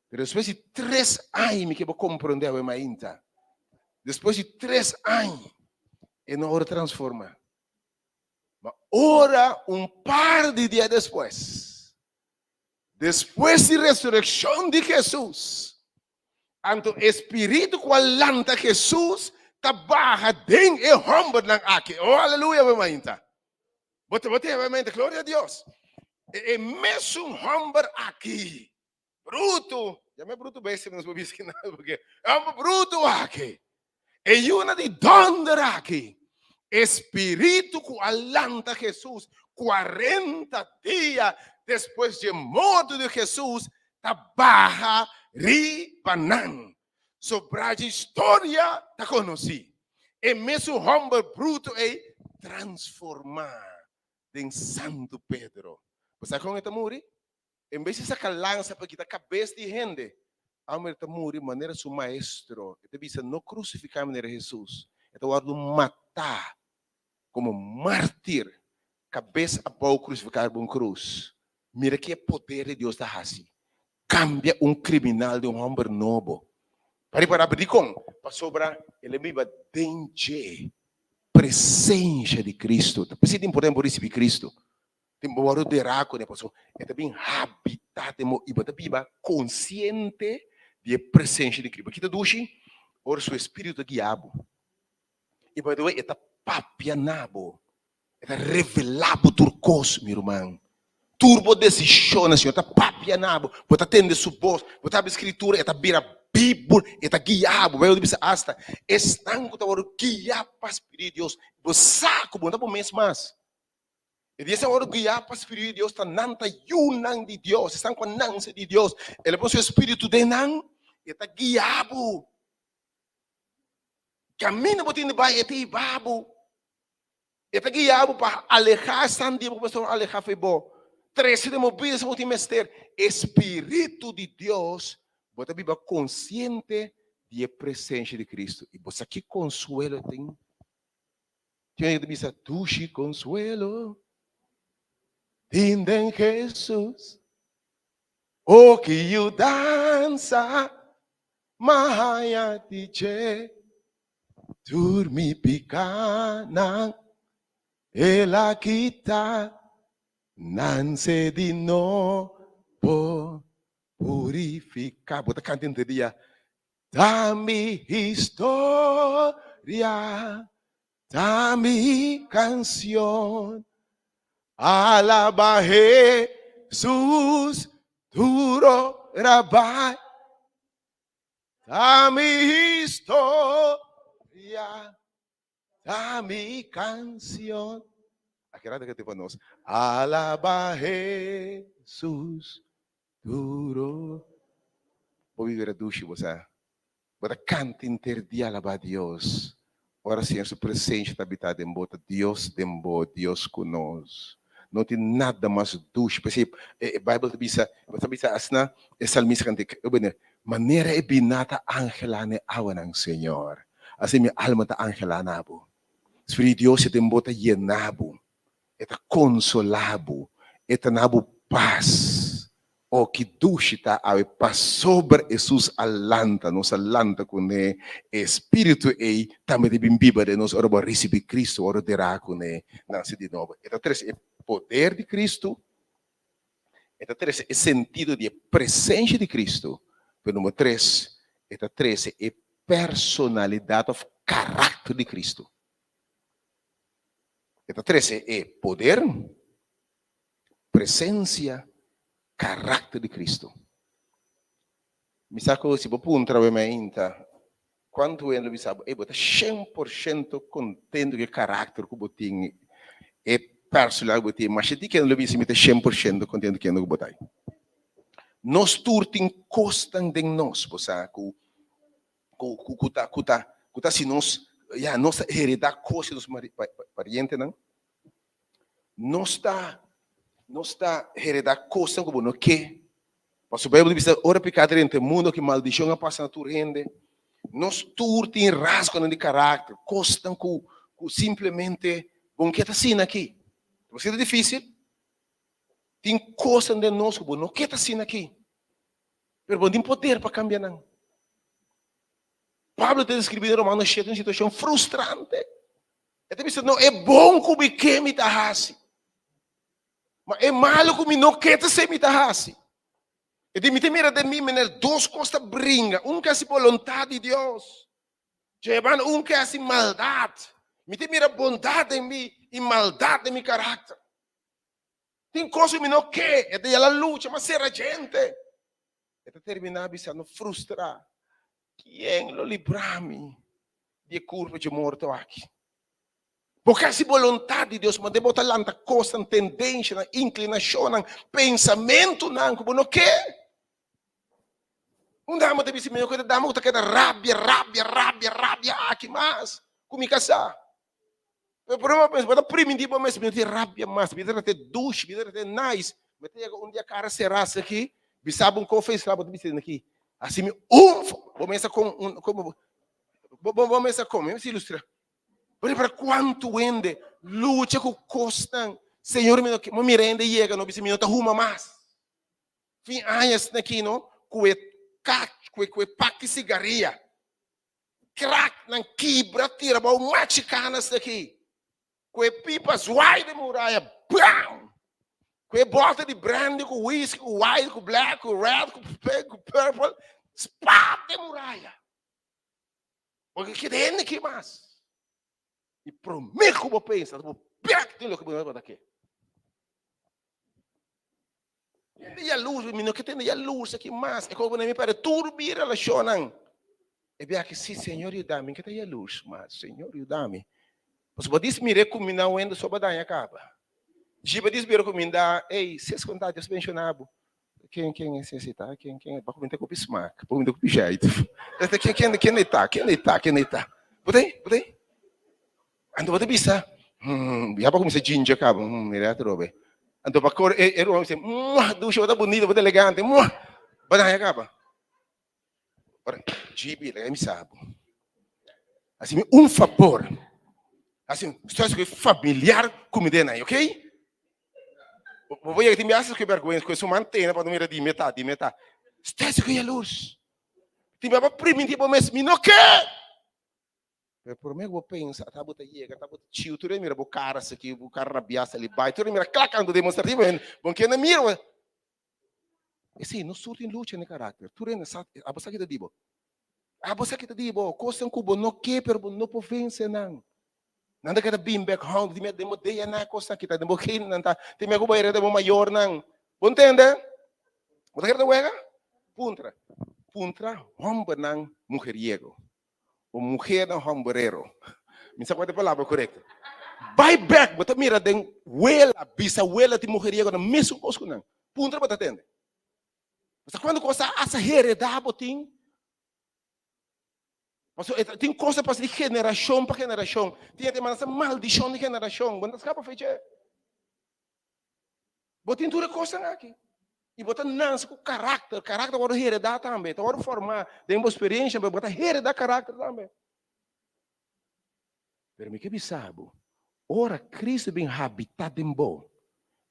D: Pero despues di tres aña, mi ke bo komprondé awe mainta, despues di tres aña, e no ora transformá. Ma ora un par di dia despues, despues di resurekshon di Hesus, anto e spiritu ku a lanta Hesus ta baha den e hòmbernan aki. Oh, aleluya, awe mainta. Bo ta bo ta mente, gloria a Dios. E, e mesun homber aki, bruto, ya me bruto bese nos por bisa nada, porque e homber bruto aki, e yuna di donder aki, e spiritu ku a lanta Jesus 40 dia despues dje morto di Jesus ta baha riba nan. Sobrá dje historia ta konosí. E mesun hòmber brutu ei transformá den Santu Pedro. Bo sa kon e ta muri? En bes di saka lansa pa kita kabes di hende, hòmber ta muri manera su maestro. E ta bisa, No krusifiká manera Hesus. E ta wòrdu matá komo mártir, kabes abou krusifiká riba un krus. Mira ki e poder di Dios ta hasi. Kambia un kriminal den un hòmber nobo. Pa ripará dikon? Pasobra el a biba den dje presensia di Kristu. Ta p'esei ta importante bo risibí Kristu. Tin bo wòrdu derá kuné pasobra e ta bin habitá den bo i bo ta biba konsiente di e presensia di Kristu. Ki ta dushi? Ora su Espíritu ta guia bo. I by the way, e ta papia na bo. E ta revelá bo tur kos, mi ruman. Tur bo desishonnan, Señor ta papia na bo. Bo ta tende su bos. Bo ta habri Skritura, e ta bira bibu, e ta guia bo. Beibel ta bisa asta, esnan ku ta wòrdu guiá pa Spiritu di Dios, bo sa ku bo no ta bo mes mas. E di esnan ku wòrdu guiá pa Spiritu di Dios ta nan ta yunan di Dios, esnan ku a nanse di Dios. El a pone su Spiritu den nan, e ta guia bo. Kaminda bo tin di bai, e ta hiba bo. E ta guia bo pa alehá esnan di bo ku mester alehá fo'i bo. Trese den bo bida esnan ku tin mester. E Spiritu di Dios, bo ta biba konsiente di e presensia di Kristu. I bo sa ki konsuelo tin? Tin hende ta bisa, Dushi konsuelo tin den Hesus. O ki yudansa m'a haña di dje. Tur mi pikánan el a kita, nanse di nobo purifiká. Bo ta kanta henter dia. Ta mi historia, ta mi kansion. Alaba Hesus tur ora bai. Ta mi historia, ta mi canción. Aki rato ke tipo nos. Alaba Jesus duro. Bo bibera dushi bo sa. Bo ta canta inter dia alaba Dios. Ora Señor su presencia ta habita den bo, ta Dios den bo, Dios cu nos. No tin nada mas dushi. P'esei e Bijbel ta bisa, bo ta bisa asina e salmista canta, Manera e biná ta angelá na e awanan, Señor, asina mi alma ta angelá na bo. Spiritu di Dios e den bo ta yená bo, e ta konsolá bo, e ta na bo pas. O ki dushi ta awe pasobra Hesus a lanta, nos a lanta kuné, e Spiritu ei tambe ta bin biba den nos ora bo a risibí Kristu, ora derá kuné, nase di nobo. E ta trese e poder di Kristu, E ta trese e sentido di e presencia di Cristo. Pero number tres, E ta trese e personalidat òf karakter di Kristu. E ta trese e poder, presensia, karakter di Kristu. Mi sa ku si bo puntra bo mainta, kuantu hende lo bisa bo, ey bo ta shen por shento kontentu ku e karakter ku bo tin, e personalidad ku bo tin, masha di kende lo bisa mi ta shen por shento kontentu kende ku bo ta. Nos tur tin kosnan den nos, bo sa, ku ku ku ta ku ta ku ta hasi nos, ya, nos ta heredá kos di nos parientenan. Nos ta nos ta heredá kosnan ku bo no ke. Pasobra Beibel ta bisa, ora piká drenta e mundu, ki maldishon a pasa na tur hende. Nos tur tin rasgonan di karakter, kosnan ku ku simplemente bo no ke ta asina aki. Ta pasobra ta difísil. Tin kosnan den nos ku bo no ke ta asina aki, pero bo no tin poder pa kambia nan. Pablo ta deskribí den Romanos shete un situashon frustrante. E ta bisa, No e bon ku mi ke mi ta hasi, ma e malu ku mi no ke ta hasi mi ta hasi. E di, Mi ta mira den mi manera dos kos ta bringa, un ke hasi boluntat di Dios, dje banda un ke hasi maldat. Mi ta mira bondat den mi i maldat den mi karakter. Tin kos ku mi no ke, e ta yala lucha, ma sera djente. E ta terminá bisando frustrá, Kien lo libra mi di e kurpa dje morto aki? Bo ke hasi boluntat di Dios, ma den bo ta lanta kosnan, tendenshanan, inklinashonnan, pensamentunan ku bo no ke. Un dama ta bisa mi, no ke ta dama ku ta keda rabia, rabia, rabia, rabia aki mas ku mi kasá. Pero por ejemplo, bo ta primintí bo mes, mi no tin rabia mas, mi ta trata dushi, mi ta trata nice. Mi ta yega un dia kara será aki, bisa bo un kofe isla, bo ta bisa aki, hasi mi un, bo mes a kom, un, komo, bo, bo, bo mes a kom, mi mester ilustra. Bo repara kuantu hende lucha ku kosnan, Señor mi no ke, mi mira hende yega, no bisa mi no ta huma mas. Fin aña asina aki no, ku e kach, ku e, ku e pak di sigaria. Krak nan kibra tira bou machikanas aki ku e pipa zwaai den muraya bam! Ku e bote di brandy ku whisky ku white ku black ku red ku pink ku purple spat den muraya. Bo ke keda hende ki mas. I prome ku bo pensa bo bek den loke bo no tabata ke. Tende yalurs, mi no ke tende yalurs aki mas. E kobo na mi perde tur mi relashonnan. E bia ki si, Señor yuda mi, ke ta yalurs mas, Señor yuda mi. Pasobra bo dis mira e kuminda wendo so bo daña kaba. Djiba dis mira kuminda, ey, ses konta Dios benshona bo. Ken ken esei ta? Ken ken? Bo kuminda ku smak, bo kuminda ku jeit. Ken ken ken e ta? Ken e ta? Ken e ta? Bo ta ei? Bo ta ei? Anto bo ta bisa, Hmm, ya bo kuminsá djinja kaba, hmm, mira atrobe. Anto pa kore e ruman bisa, Muah, dushi, bo ta bunita, bo ta elegante, muah, bo daña kaba. Ora, GB, laga mi sa bo. Hasi mi un fabor. Hasi un stress ku e familiar ku mi den ahí, ok? Bo por yega tin biaha ku e bèrgwensa, ku e su man tene pa no mira di mi ta, di mi ta. Stress ku yalurs. Tin biaha bo primintí bo mes, mi no ke! Pero promé ku bo pensa, ata bo ta yega, ata bo ta chiu, tur e mira bo kara asaki, bo kara rabiá sali bai, tur e mira klak anto demostrativo, bo kende mira bo. Esei no sur tin lucha den karakter, tur hende sa, abo sa ki ta di bo. Abo sa ki ta di bo, kosnan ku bo no ke pero bo no por vense nan. Nan ta keda bin bek hòm, tin miedu den bo DNA kosnan aki ta, den bo genenan ta, tin miedu ku bo hereda bo mayornan. Bo ntende? Bo ta kere ta wega? Puntra, puntra hòmbernan mujeriego. O muhernan homberero. Mi sa cual ta e palabra corecto. Bay bek, bo ta mira den wela, bisawela di mujeriego nan mesun cos cu nan. Puntra bo ta tende. Bo sa cuanto cos a asa hereda bo tin? Pasobra e tin cos ta pasa di generacion pa generacion. Tin hende manda sa maldicion di generacion. Bo no ta scapa fe dje. Bo tin tur e kosnan aki. I bo ta nanse ku karakter. Karakter wòrdu heredá tambe. Ta wòrdu formá den bo eksperensha, pero bo ta heredá karakter tambe. Pero mi ke bisa bo, ora Kristu bin habitá den bo,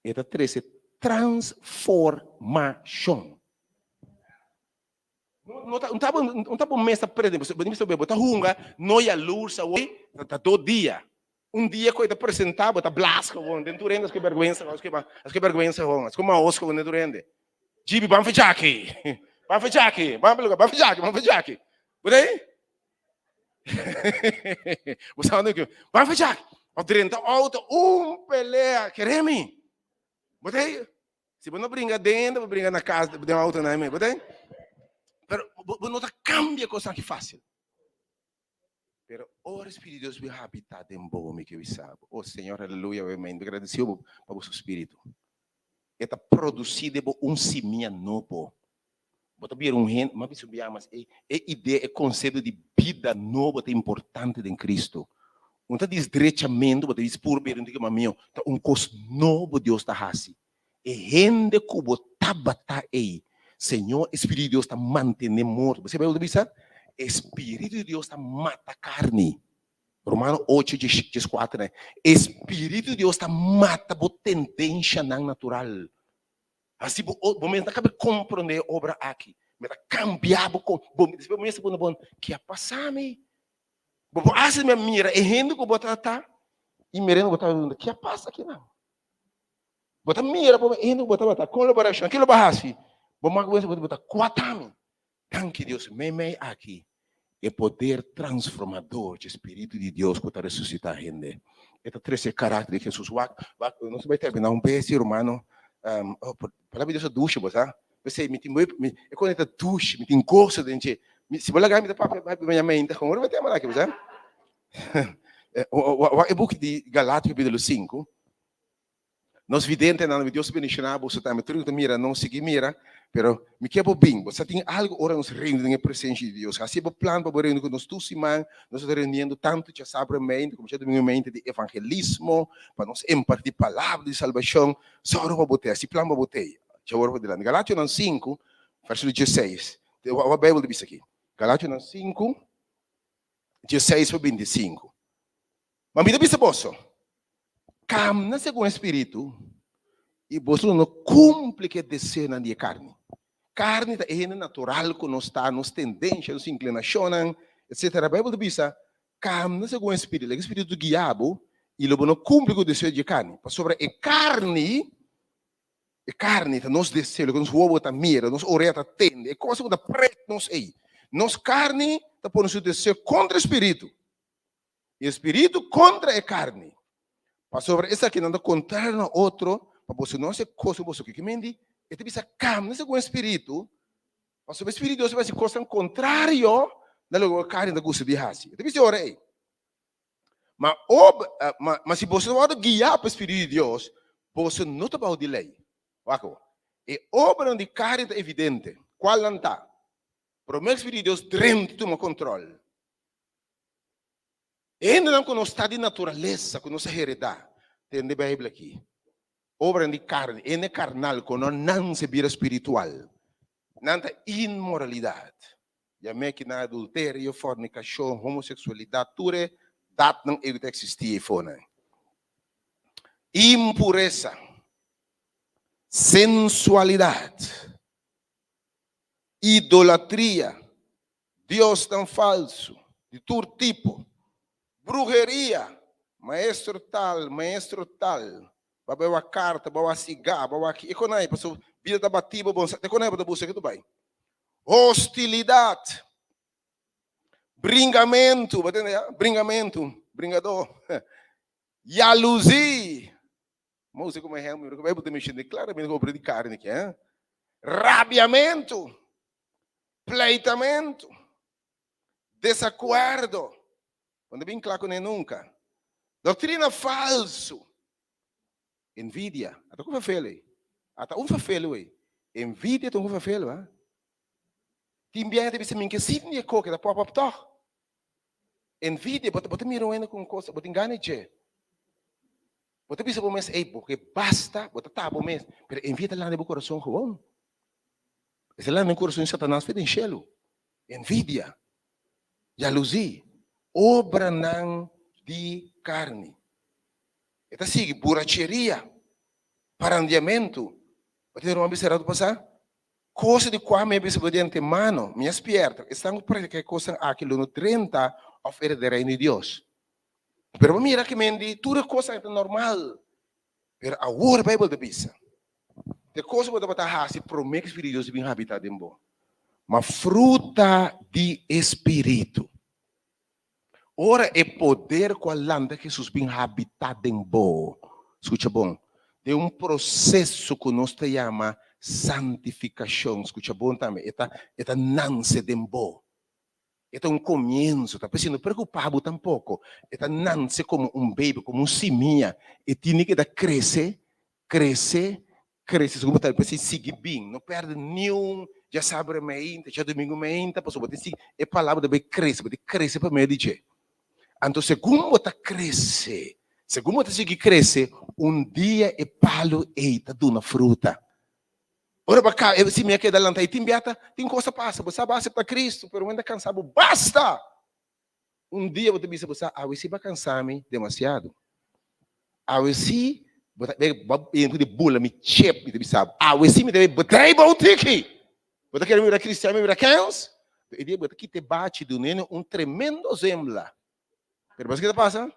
D: e ta trese transformashon. No ta, no ta, no ta bo mes ta prende, bo ta bo ta hunga no yalurs awor, ta do dia. Un dia ku e ta presentá bo ta blas gewoon den tur hende, aske bèrgwensa, aske aske bèrgwensa gewoon, aske maos gewoon den tur hende. Djibi, ban fechá aki, ban fechá aki, ban lugar, ban fechá aki, ban fechá aki. Bo ta ei? Bo sa unda ku ban fecha of drenta outo un pelea kere mi. Bo ta ei? Si bo no bringa dentro, bo bringa na kas den outo na mi. Bo ta ei? Pero bo no ta kambia kos aki fásil. Pero ora Spiritu di Dios bin habitá den bo, mi ke bisa bo, oh Señor, aleluya, mi ta gradisido bo pa bo su Spiritu. E ta produsí den bo un simia nobo. Bo ta bira un hende, mi a bisa un biaha mas, e idea, e konsepto di bida nobo ta importante den Cristo. Un ta dis drechamentu, bo ta dis puru bira un tiki mas mihó. Ta un kos nobo Dios ta hasi. E hende ku bo tabata ei, Señor, e Spiritu di Dios ta mantené morto. Bo sa Beibel ta bisa? E Spiritu di Dios ta mata karni. Romano ocho, dieskuater. E Spiritu di Dios ta mata bo tendenshanan natural. Hasi bo, bo mes no ta kabe komprondé e obra aki. Mi ta kambia bo, bo despues bo mes ta pone bon, ke a pasa mi? Bo por hasi mi a mira e hende ku bo ta ta i mira bo ta ke a pasa akinan? Bo ta mira bo hende ku bo tabata kolaborashon, kilo bo a hasi? Bo mak bo bo ta kuata mi. Danki Dios, meimei aki e poder transformador dje Spiritu di Dios ku ta resusitá hende. E ta trese e karakter di Hesus. Wak, wak, nos ta bai terminá un bes, hermano. Oh, palabra di Dios ta dushi, bo sa. P'esei mi tin mi, e kos ta dushi, mi tin goso den dje. Mi, si bo laga mi ta papia maña meinta, kon ora bo tema aki, bo sa? Wak e buki di Galatio kapítulo sinku. Nos videntenan, Dios bendiciona boso tambe. Tur ku ta mira nos sigui mira, pero mi ke bo bin. Bo sa tin algo ora nos reuni den e presencia di Dios. Haci bo plan pa bo reuni ku nos tur siman. Nos ta reuniendo tanto djasabra mente como djadomingo mente di evangelismo, pa nos imparti palabra di salbacion. Sòru pa bo tei, haci plan pa bo tei. Djawor pa dilanti. Galationan sinku, versiculo dieseis. Wak Bijbel ta bisa aki. Galationan sinku, dieseis pa bintisinku. Ma mi ta bisa boso, Kamna segun e Spiritu, i boso lo no kumpli ku e deseonan di e karni. Karni ta e hende natural ku nos ta, nos tendensha, nos inklinashonnan, etsetera. Beibel ta bisa, Kamna segun e Spiritu, laga e Spiritu guia bo, i lo bo no kumpli ku e deseo di e karni. Pasobra e karni, e karni ta nos deseo, loke nos wowo ta mira, nos orea ta tende, e kos ku ta prek nos ei. Nos karni ta pone su deseo kontra e Spiritu. E spiritu kontra e karni. Pasobra esakinan ta kontrario na otro, pa boso no hasi kos ku boso ke. Ki mindi? E ta bisa kamna segun e spiritu, pasobra e spiritu di Dios ta hasi kosnan kontrario na loke e karni ta gusta di hasi. E ta bisa e ora ei, Ma ob, ma, ma si boso ta wòrdu guiá pa e spiritu di Dios, boso no ta bou di lei. Wak awor. E obranan di karni ta evidente. Kual nan ta? Promé e spiritu di Dios drenta tuma kontròl. E hendenan ku nos ta di naturalesa, ku nos a heredá, tende Beibel aki, obranan di karni, hende karnal ku no nanse bira spiritual, nan ta inmoralidat, yam'é ki nan adulterio, fornikashon, homoseksualidat, tur e datnan ei ku ta eksistí eifonan. Impuresa, sensualidat, idolatria, Diosnan falsu di tur tipo, bruheria, maestro tal, maestro tal, ba bai wak karta, ba wak sigá, ba wak ki, e konai, pasobra bida ta batí bo bon sa, te konai bo ta buska ke tu bai. Hostilidat, bringamentu, bo tende ya? Bringamentu, bringadó, yaluzí, M'a usa komo ehèmpel, mira ku Beibel ta menshoná klaramente ku obra di karni aki, eh? Rabiamentu, pleitamentu, desakuerdo, bo no ta bin kla kuné nunka, doktrina falsu, envidia, ata ku fefel ei, ata un fefel ei, envidia ta un fefel, ha? Tin biaha ta bisa mi ke sinti e koke ta pop op tòg. Envidia, bo ta mira un hende ku un kos, bo tin gana di dje. Bo ta bisa bo mes, ey, bo ke basta, bo ta tapa bo mes. Pero envidia ta landa den bo kurason gewoon. E ta landa den kurason di Satanas for den shelu. Envidia, yaluzí, obranan di karni. E ta sigui, buracheria, parandiamentu. Bo ta mira un bisa rato pasá? Cosa di cua mi a bisa bo di antemano, mi a spierta, esnan cu practica e cosnan aki lo no drenta of hereda e Reino di Dios. Pero bo mira ki men di tur e cosnan ta normal. Pero awor Bijbel ta bisa, e cosa cu bo tabata haci prome cu Spiritu di Dios a bin habita den bo. Ma fruta di e Spiritu. Ora e poder ku a lanta Hesus bin habitá den bo, skucha bon, den un proseso ku nos ta yama santifikashon, skucha bon tambe, e ta e ta nanse den bo. E ta un komienso, ta p'esei no preokupá bo tampoko. E ta nanse komo un beibi, komo un simia. E tini keda krese, krese, Krese segun bo ta p'esei sigui bin. No pèrdè niun djasabre meinta, djadumingu meinta, pasobra bo tin sigui e palabra ta bai krese, bo tin krese pa medio di dje. Anto segun bo ta krese, segun bo ta sigui krese, un dia e palu ei ta duna fruta. Ora bo a kaba, e simia keda lanta i tin biaha tin kos ta pasa, bo sa bo a aseptá Kristu, pero bo ta kansa bo basta! Un dia bo ta bisa bo sa, awe si bo a kansa mi demasiado. Awe si bo ta bo a yega di bula mi chep, mi ta bisa bo. Awe si mi ta bay drei bo un tiki. Bo ta kere mi bira cristian, mi bira kens? E dia bo ta kita e bachi dun'e un tremendo zembla. Pero bo sa ke ta pasa?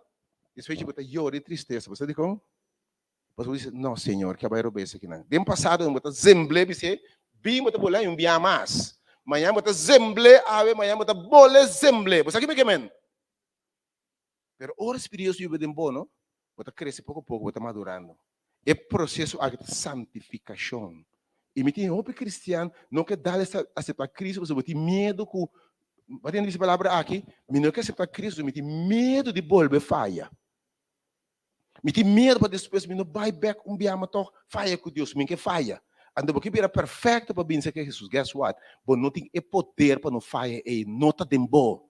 D: Despues bo ta yora di tristesa. Bo sa dikon? Pasobra bo bisa, No, Señor, ke a bai robes akinan. Den pasado bo ta zembl'é bis'é, Bin bo ta bolé un bia mas. Mañan bo ta zembl'é awe, mañan bo ta bolé zembl'é. Bo sa ki mi ke men? Pero ora Spiritu Dios biba den bo, no, bo ta krese poko poko, bo ta madurando. E proseso aki ta santifikashon. I mi tin hopi kristian no ke dal aseptá Kristu pasobra bo tin miedu ku, bo a tende bisa e palabra aki, Mi no ke aseptá Kristu, mi tin miedu di bolbe faya. Mi tin miedu pa despues mi no bai bek un bia ma tog faya ku Dios. Mi ke faya. Anto bo ke bira perfekto pa bin serka Hesus. Guess what? Bo no tin e poder pa no faya ei. No ta den bo.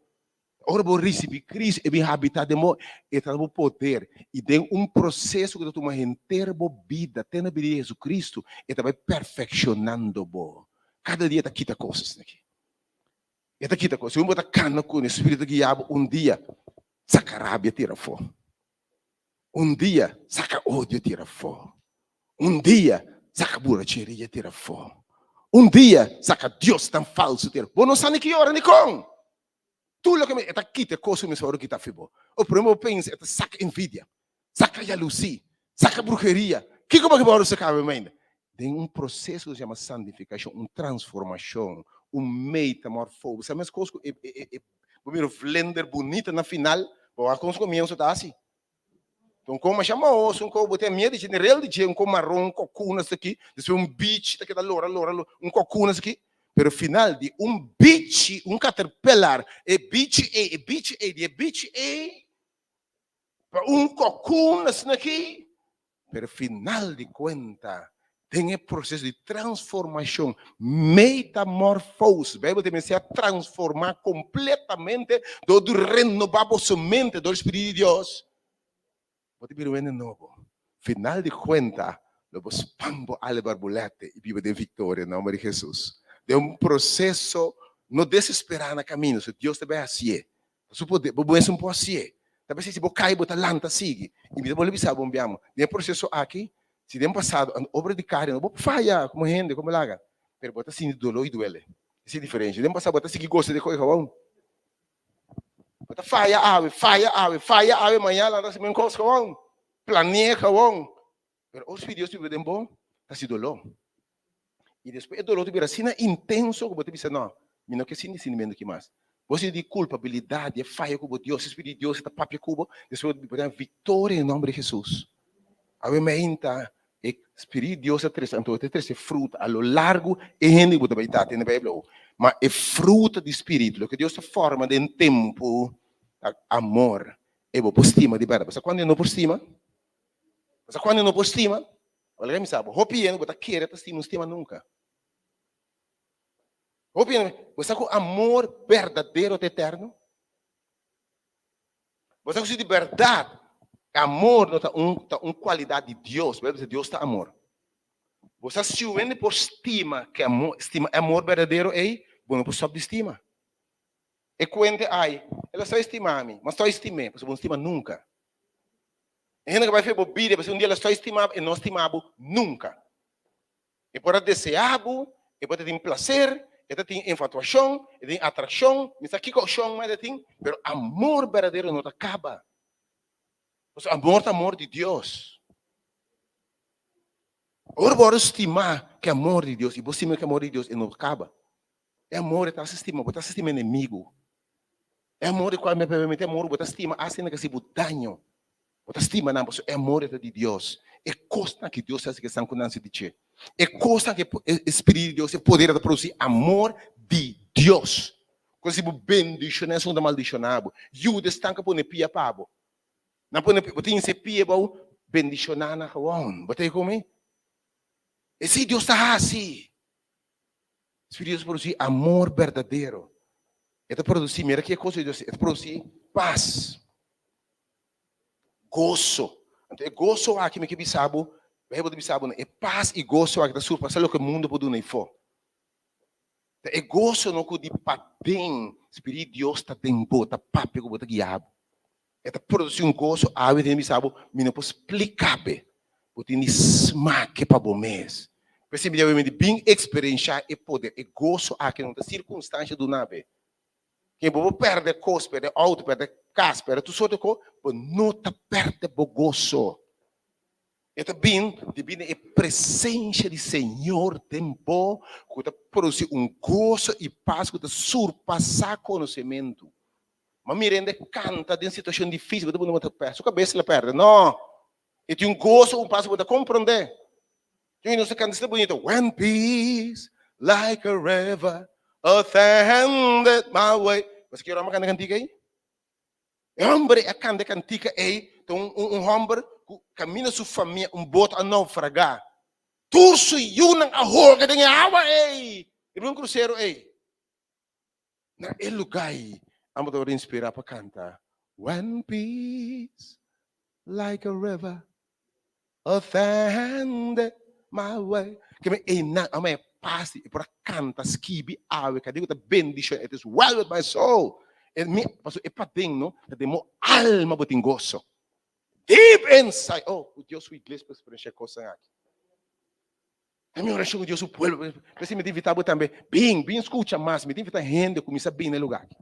D: Ora bo risibi Cristo, e bin habita den bo, e ta bo poder. I den un proseso ku ta tuma henter bo bida te na bida di Hesucristo, e ta bai perfekshonando bo. Kada dia e ta kita kosas aki. E ta kita kos. Segun bo ta kana ku e Spiritu ta guia bo, un dia saka rabia tira afó. Un dia saka odio tira afó. Un dia saka buracheria tira afó. Un dia saka diosnan falsu tira. Bo no sa ni ki ora ni kon. Tur loke e ta kita e kos ku mester wòrdu kita afi bo. O promé bo pensa e ta saka envidia, saka yalusí, saka bruheria. Kiko bo ke wòrdu saka awe mainda? Den un proseso ku nos yama santifikashon, un transformashon, un metamorfose. Sa meskos ku e e Bo mira vlinder bunita na final, bo wak kon su komienso ta hasi. Un kon masha mahos, un kon bo tin miedu di dje, rel di dje, un kon maron, un kokun asaki, despues un bichi ta keda lora lora lora, un kokun asaki. Pero final di un bichi, un caterpillar, e bichi ei, e bichi ei, di e bichi ei, pa un kokun asinaki. Pero final di kuenta, den e proseso di transformashon, metamorfose, Beibel ta mester a transformá kompletamente dor di renobá boso mente dor di Spiritu di Dios, bo ta bira un hende nobo. Final di kuenta, lo bo span bo ale barbulète i biba den viktoria na nòmber di Hesus. Den un proseso, no desesperá na kaminda, so Dios ta bai hasié. Su poder, bo mes un por hasié. Ta p'esei si bo kai bo ta lanta sigui. I mi ta bolbe bisa bo un biaha, den e proseso aki, si den pasado an obra di kari no bo por faya komo hende, komo laga, pero bo ta sinti doló i duele. Esei e diferensha. Den pasado bo ta sigui gosa di koe gawon. Bo ta faya awe, faya awe, faya awe, mañana lanta hasi men kos gawon. Planea gawon. Pero ora Spiritu Dios biba den bo, ta hasi doló. I despues e doló ta bira asina intenso ku bo ta bisa, No, mi no ke sinti sintimentu aki mas. Bo sinti di kulpabilidat, di e faya ku bo Dios, e Spiritu di Dios ta papia ku bo, despues bo ta haña viktoria den nòmber di Hesus. Awe meinta e Spiritu di Dios ta trese, anto e ta trese fruta a lo largu e hende ku bo ta bai ta tende Beibel awo. Ma e fruta di Spiritu, loke Dios ta forma den tempu, ta amor. E bo por stima di bèrdat. Bo sa kuantu e no por stima? Bo sa kuantu no por stima? Wèl, mi sa bo. Hopi hende bo ta kere ta stima, no stima nunka. Hopi hende, bo sa ku amor berdadero ta eterno? Bo sa ku si di bèrdat amor no ta un ta un kualidat di Dios, Beibel bisa Dios ta amor. Bo sa si un hende por stima ke amor stima e amor berdadero ei, bo no por stòp di stima. E kuente ai, el a stòi stima mi, ma stòi stim'é, pasobra bo no stima nunka. E hende ku bai fe bo bida pasobra un dia el a stòi stima bo, e no stima bo nunka. E por a deseá bo, e por ta tin plaser, e ta tin infatuashon, e ta tin atrakshon, mi sa kiko okshon mas e ta tin, pero amor berdadero no ta kaba. Pasobra amor ta amor di Dios. Ora bo wòrdu stimá ku e amor di Dios i bo stima ku e amor di Dios, e no kaba. E amor e ta hasi stima, bo ta hasi stima enemigu. E amor di kual mi a papia mi ta amor bo ta stima asta hende ku hasi bo daño. Bo ta stima nan pasobra e amor e ta di Dios. E kosnan ku Dios ta hasi ku esnan ku nanse di dje. E kosnan ku e Spiritu di Dios, e poder ta produsi amor di Dios. Ku si bo bendishoná esun ku ta maldishoná bo. Yuda esnan ku a pone pia pa bo. Nan pone pia, bo tin hese pia bou, bendishoná nan gewoon. Bo ta e ku mi? Esei Dios ta hasi. Spiritu Dios ta produsí amor berdadero. E ta produsí, mira ki e kos di Dios, e ta produsí pas, goso. Anto e goso aki mi ke bisa bo, Bijbel ta bisa bo, e pas i goso aki ta surpasá loke mundu por duna afó. Ta e goso no ku di paden Spiritu Dios ta den bo, ta papia ku bo, ta guia bo. E ta produsí un goso awe den bisa bo, mi no por splika be. Bo tin di smake pa bo mes. P'esei mi debe di bin eksperenshá e poder, e goso aki no ta sirkunstansha duna be. Ken bo por pèrdè kos, pèrdè outo, pèrdè kas, pèrdè tur sorto di kos, bo no ta pèrdè bo goso. E ta bin debí na e presensia di Señor den bo ku ta produsí un goso i pas ku ta surpasá konosementu. Ma mira hende kanta den situashon difísil, bo ta puntra bo ta su kabes la pèrdè. No! E tin un goso, un pas ku bo ta komprondé. Tin hende nos ta kanta asina bunito, When peace like a river ascended my way. Bo sa ki ora mi a kanta e kantika ei? E hòmber ei a kanta e kantika ei ta un un hòmber ku kaminda su famia un boto a naufragá. Tur su yunan a hoga den e awa ei riba un krusero ei. Na e lugá ei amo tabata inspirá pa kanta, When peace like a river ascended my way. Ke men einan amo e pas di e por a kanta, skibi awe, kadiku ta bendishon, it is well with my soul. E mi, pasobra e paden no, ta den bo alma bo tin goso. Deep inside, oh, ku Dios su iglesia por eksperenshá e kosnan aki. Ta mi orashon ku Dios su pueblo. P'esei mi ta invitá bo tambe, bin, bin skucha mas. Mi ta invitá hende kuminsá bin na e lugá aki.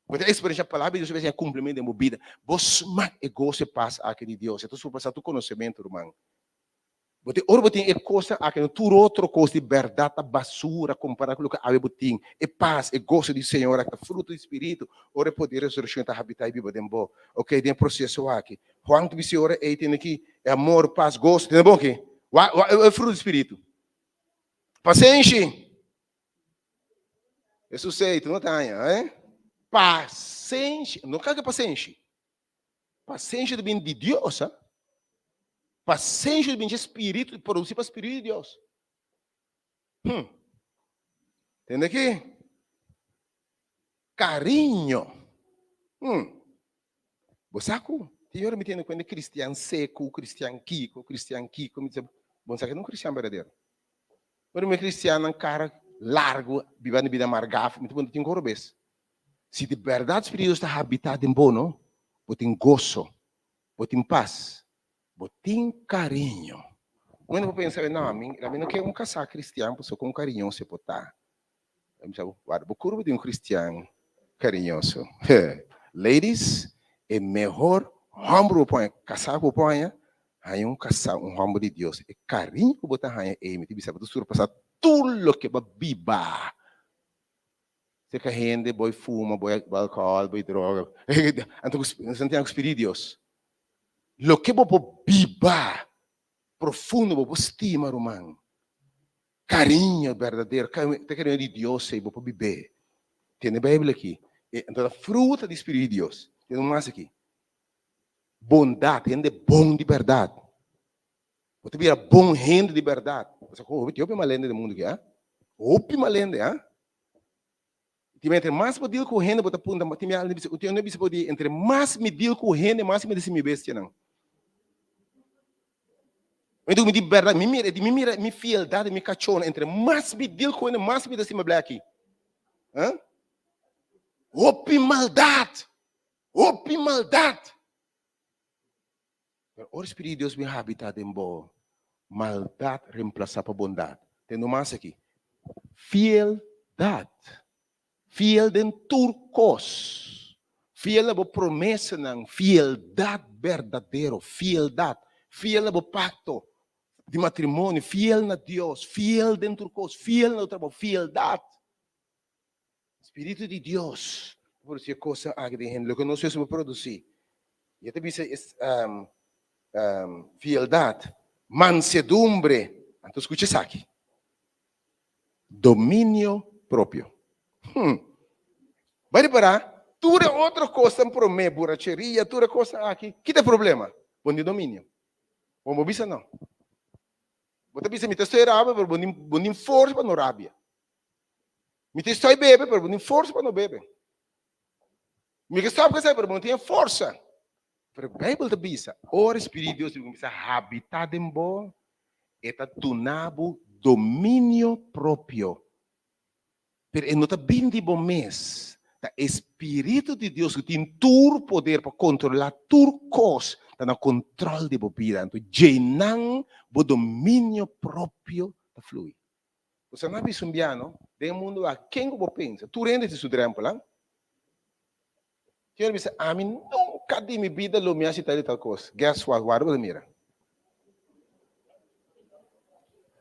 D: Bo ta eksperenshá palabra di Dios a bes kumplimentu den bo bida. Bo smak e goso e pas aki di Dios. E ta surpasá tur konosementu, ruman. Bo tin, ora bo tin e kosnan aki, no tur otro kos di bèrdat ta basura kompará ku loke awe bo tin. E pas, e goso di Señor aki ta fruto di Spiritu. Ora e poder di resurekshon ta habitá i biba den bo. Oke, den e proseso aki. Juan ta bisa e ora ei tene ki e amor, pas, goso, tene bon ki? Wa, wa, e fruto di Spiritu. Pasenshi. Hesus ei, tu no ta haña, eh? Pasenshi. No kalke pasenshi. Pasenshi ta bin di Dios, ha? Pasenshi ta bin di Spiritu, produsi pa Spiritu di Dios. Hmm. Tende ki? Kariño. Hmm. Bo sa ku tin ora mi tene kuenta kristian seku, kristian kiko, kristian kiko, mi ta bisa, bo no sa ke ta un kristian berdadero. Ora mi kristiannan kara largu biba na bida amargá, mi ta puntra tin koro bes. Si di bèrdat Spiritu di Dios ta habitá den bo, no, bo tin goso, bo tin pas, bo tin kariño. Un hende por pensa, no, ami no ke un kasá kristian pasobra kon kariñoso e por ta. Mi bisa bo, warda bo kurpa di un kristian kariñoso. Ladies, e mehor hòmber bo por haña, kasá ku bo por haña, haña un kasá, un hòmber di Dios. E kariño ku bo ta haña ei, mi ta bisa bo ta surpasá tur loke bo a biba. Serka hende, bo fuma, bo alkohòl, bo droga. Anto ku Santiago ku Spiritu di Dios. Loke bo por biba profundo, bo por stima ruman. Cariño berdadero, ta cariño di Dios ei bo por bib'é. Tene Bijbel aki. E anto ta fruta di Spiritu di Dios. Tene un mas aki. Bondad, hende bon di berdad. Bo ta bira bon hende di berdad. Bo sa ku hopi tin hopi mal hende den mundu aki, ha? Hopi mal hende, ha? Tin entre mas bo deal ku hende bo ta punta, tin mi bisa, tin un bisa bo di entre mas mi deal ku hende mas mi ta sinti mi bestianan. Mi di mi di berdad, mi mira, mi mira mi fieldad, mi kachónan, entre mas mi deal ku hende mas mi ta sinti mi bleki. Huh? Hopi maldad, hopi maldad. Pero ora Spiritu di Dios bin habitá den bo, maldat remplasá pa bondat. Tende un mas aki. Fieldat. Fiel den tur kos. Fiel na bo promesanan. Fieldat berdadero. Fieldat. Fiel na bo pakto di matrimonio. Fiel na Dios. Fiel den tur kos. Fiel na bo trabou. Fieldat. Spiritu di Dios ta produsí e kosnan aki den hende, loke nos mes no por produsí. I e ta bisa es fieldat, mansedumbre. Anto skucha esaki, dominio propio. Hm! Bai ripará, tur e otro kosnan promé, buracheria, tur e kosnan aki, ki ta e problema? Bo no tin dominio. Bo no bisa no. Bo ta bisa mi ta estoy rabia, pero bo no tin forsa pa no rabia. Mi ta estoy bebe, pero bo no tin forsa pa no bebe. Mi ke stòp ku esei, pero bo no tin e forsa. Pero Beibel ta bisa, ora e Spiritu di Dios ta kuminsá habitá den bo, e ta duna bo dominio propio. Pero e no ta bin di bo mes, ta e Spiritu di Dios ku tin tur poder pa kontrolá tur kos ta na kontrol di bo bida. Anto djeinan bo dominio propio ta flui. Bo sa na bisa un bia no, den e mundu aki ken ku bo pensa? Tur hende tin su drèmpel, ha? Tin hende bisa, ami nunka di mi bida lo mi hasi tal i tal kos. Guess what, wak bo ta mira.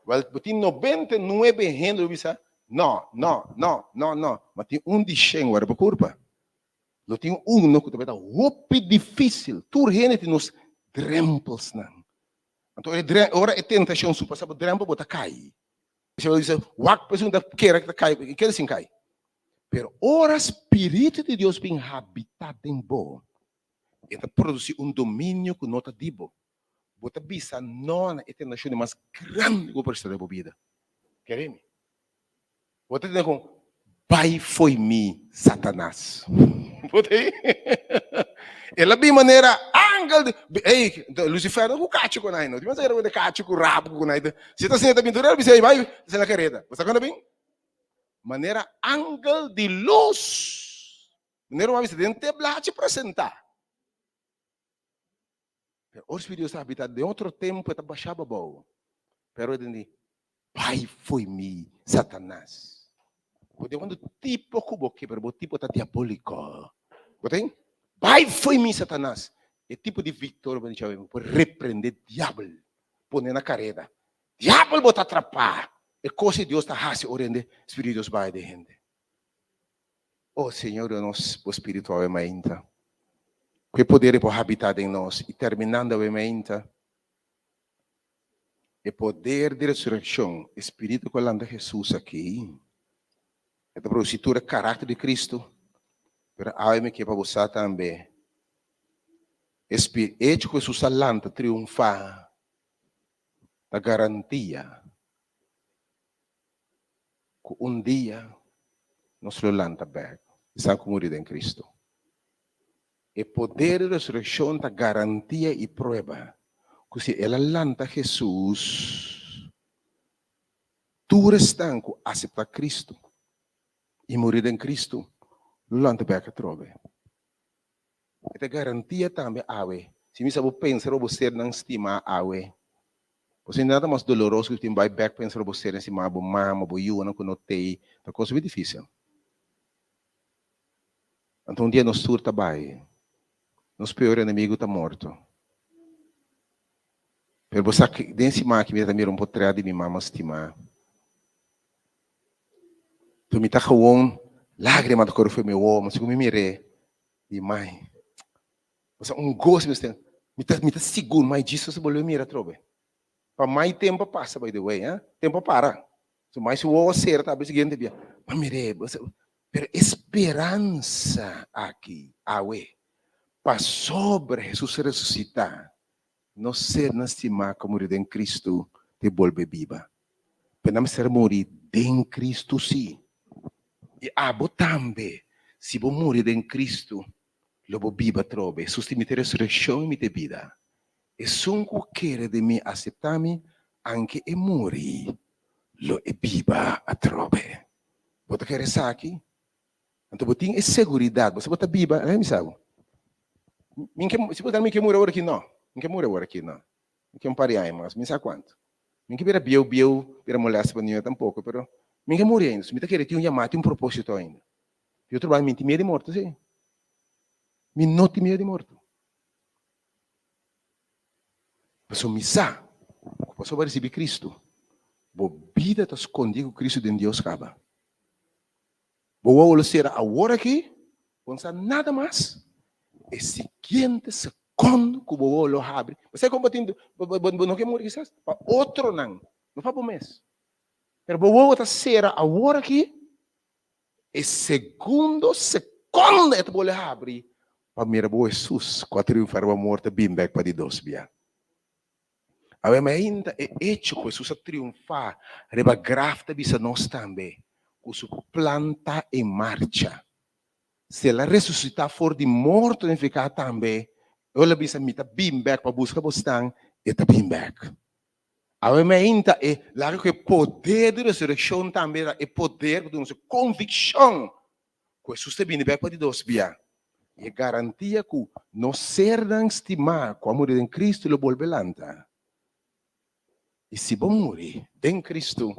D: Wèl, bo tin 99 hende lo bisa, no, no, no, no, no. Ma tin un di shen wak bo kurpa. Lo tin uno ku ta bai ta hopi difísil. Tur hende tin nos drèmpelsnan. Anto ora e tentashon su pasa bo drèmpel bo ta kai. Esei bo bisa, wak pa esun ta kere ta kai, e kere sin kai. Pero ora Spiritu di Dios bin habitá den bo, e ta produsí un dominio ku no ta di bo. Bo ta bisa no na e tentashon di mas grandi ku bo por esta den bo bida. Kere mi? Bo ta tende kon, Bai fo'i mi, Satanas. Bo ta ei? El a bin manera angel di, ei, Lucifer no ku kachu ku nai no. Ti pensa ku ta kachu ku rabu ku nai. Si ta sinta bin tur el bisa ei bai, ta na kareda. Bo sa kon a bin? Manera angel di lus. Manera bo a bisa den te blachi presentá. Pero ora Spiritu Dios ta habitá den otro tempu e ta bashá abou. Pero e ta di, Bai fo'i mi, Satanas. Bo tin cuantu tipo cu bo ke, pero bo tipo ta diabolico. Bo tin? Bai fo'i mi, Satanas. E tipo di victoria bo tin chava bo por reprende diabel, pone na careda. Diabel bo ta atrapá. E cos di Dios ta haci ora hende Spiritu di Dios bai den hende. Oh Señor duna nos bo Spiritu awe mainta. Cu e poder e por habita den nos. Y terminando awe mainta, e poder di resureccion, e Spiritu cu a lanta Jesus aki, e ta produci tur e caracter di Cristo. Pero awe mi ke pa bo sa tambe, e hecho cu Jesus a lanta triunfa ta garantia ku un dia nos lo lanta bèk, esnan ku muri den Kristu. E poder di resurekshon ta garantia i prueba ku si El a lanta Hesus, tur esnan ku aseptá Kristu i muri den Kristu lo lanta bèk atrobe. E ta garantia tambe awe. Si mi sa bo pensa riba bo sernan stimá awe, bo sinti nada mas doloroso ku tin bai bèk pensa riba bo sernan stimá, bo mama, bo yunan ku no t'ei, ta kos hopi difísil. Anto un dia nos tur ta bai. Nos peor enemigu ta morto. Pero bo sa ki den siman aki mi ta mira un potrèt di mi mama stimá. Anto mi ta gewoon lágrima ta kore for mi wowo, segun mi mir'é. Di mai. Osea, un goso mi mester. Mi ta, mi ta sigur mai Jesus a bolbe mira atrobe. Pa mai tempu a pasa, by the way, eh. Tempu a para. So mai su wowo a sera ta habri siguiente bia. Ma mir'é, osea, pero e speransa aki, awe, pasobra Jesus a resusitá, nos sernan stimá ku a muri den Cristo ta bolbe biba. Pero nan mester a muri den Cristo sí. I abo tambe, si bo muri den Cristo, lo bo biba atrobe. Hesus di, Mi ta e resureccion i mi ta e bida. Esun cu kere den mi acepta mi, anke e muri, lo e biba atrobe. Bo ta kere esaki? Anto bo tin e seguridad, bo sa bo ta biba, mi sa bo. Mi ke, si bo ta mi ke muri awor aki, no. Mi ke muri awor aki, no. Mi ke un par di aña mas, mi sa cuanto. Mi ke bira bieu bieu, bira molesta pa niño tampoco, pero mi ke muri ainda. So mi ta kere tin un yamada, tin un proposito ainda. Di otro banda mi tin miedo di morto, si. Mi no tin miedo di morto. Pasobra mi sa ku pasobra bo a risibi Cristo, bo bida ta skondi ku Cristo den Dios kaba. Bo wowo lo sera awor aki, bo no sa nada mas. E siguiente sekònd ku bo wowo lo habri, bo sa kon bo tin, bo no ke muri kisas? Pa otronan, no pa bo mes. Pero bo wowo ta sera awor aki, e segundo sekònd e ta bolbe habri pa mira bo Hesus ku a triunfa riba morto bin bèk pa di dos bia. Awe mainta e echo ku Hesus a triunfá riba graf ta bisa nos tambe ku su plan ta en marcha. Si el a resusitá for di morto nifiká tambe el a bisa mi ta bin bèk pa buska bosnan, e ta bin bèk. Awe mainta e laga ku e poder di resurekshon tambe ta e poder ku duna nos e konvikshon ku Hesus ta bini bèk pa di dos bia i e garantia ku nos sernan stimá ku a muri den Kristu lo bolbe lanta. I si bo muri den Kristu,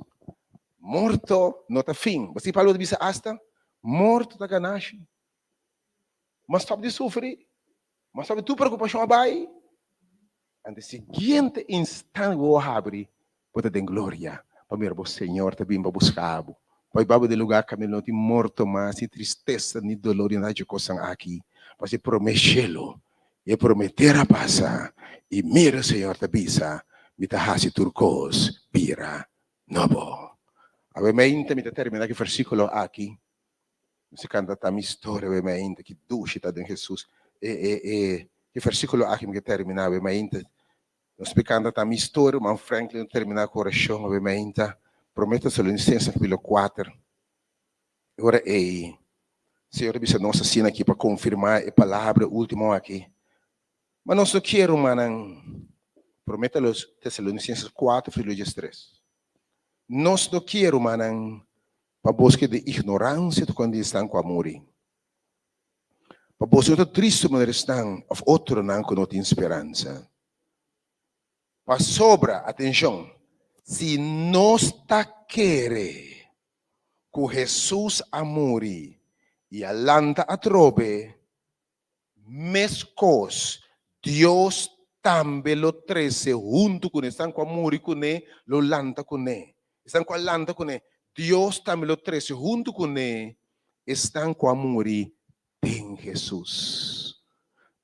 D: morto no ta fin. Bo si Pablo ta bisa asta, Morto ta ganashi. M'a stòp di sufri, m'a stòp di tur preokupashon a bai. Ante siguiente instant ku bo habri, bo ta den gloria, pasobra bo Señor ta bin pa buska bo, pa hiba bo den lugá kaminda no tin morto mas, ni tristesa, ni dolor, ni nada dje kosnan aki. Pasobra e promé shelu i e promé tera a pasa, i mira, Señor ta bisa, Mi ta hasi tur kos bira nobo. Awe mainta mi ta terminá ku e versíkulo aki. Mi sa kanta ta mi storia awe mainta, ki dushi ta den Hesus. E e e e versíkulo aki mi ke terminá awe mainta. Nos por kanta ta mi storia, ruman Franklin a terminá ku orashon awe mainta. Promé Tesalonisenses kapítulo kuater. E ora ei, Señor a bisa nos asina aki pa konfirmá e palabra último aki. Ma nos no kier, rumannan, Promé Tesalonisenses kuater, versíkulo diestres. Nos no kier, rumannan, Pa bos keda ignoransia tokante di esnan ku a muri. Pa bos no ta tristu manera esnan òf otronan ku no tin speransa. Pasobra, atenshon, si nos ta kere ku Hesus a muri i a lanta atrobe, Meskos, Dios tambe lo trese huntu kuné. Esnan ku a muri kuné lo lanta kuné. Esnan ku a lanta kuné, Dios tambe lo trese huntu kuné esnan ku a muri den Hesus.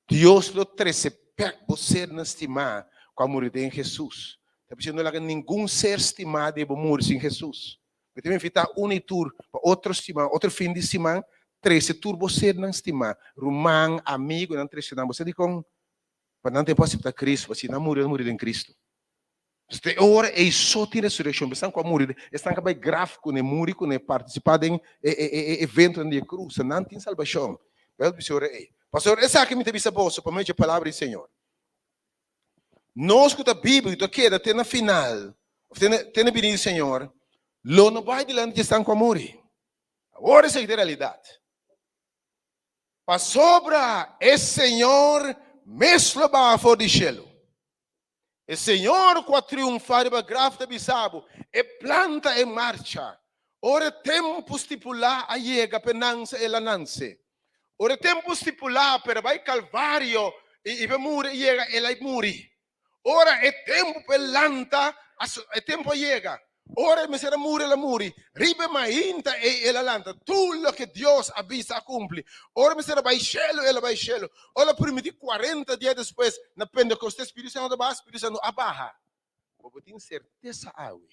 D: Dios lo trese bèk bo sernan stimá ku a muri den Hesus. Ta bisa no laga ningun ser stimá di bo muri sin Hesus. Mi ta invitá un i tur pa otro siman, otro fin di siman, trese tur bo sernan stimá, ruman, amigunan, trese nan. Bo sa dikon? Pa nan tempu aseptá Kristu, pa si nan muri, nan muri den Kristu. Te e ora ei so tin resurekshon. Esnan ku a muri, esnan ku a bai graf kuné, muri kuné, partisipá den e e eventonan di e krus, nan tin salbashon. Bijbel bisa e ora ei. Pasobra esaki mi ta bisa boso pa medio di e palabra di Señor. Nos ku ta biba i ta keda te na final, òf te na, te na bini di Señor, lo no bai dilanti di esnan ku a muri. Awor esei ta e realidat. Pasobra e Señor mes lo baha for di shelu. E Señor ku a triunfá riba graf ta bisa bo, E plan ta en marcha. Ora e tempu stipulá a yega p'e nanse, el a nanse. Ora e tempu stipulá p'e bai Kalvario i p'e muri a yega, el a muri. Ora e tempu p'e lanta, e tempu a yega. Ora e mester a muri, el a muri. Riba e mainta ei el a lanta. Tur loke Dios a bisa a kumpli. Ora e mester a bai shelu, el a bai shelu. Ora el a primintí kuarenta dia despues, na Pentekostes, Spiritu Santu a baha, Spiritu Santu a baha. Bo por tin sertesa awe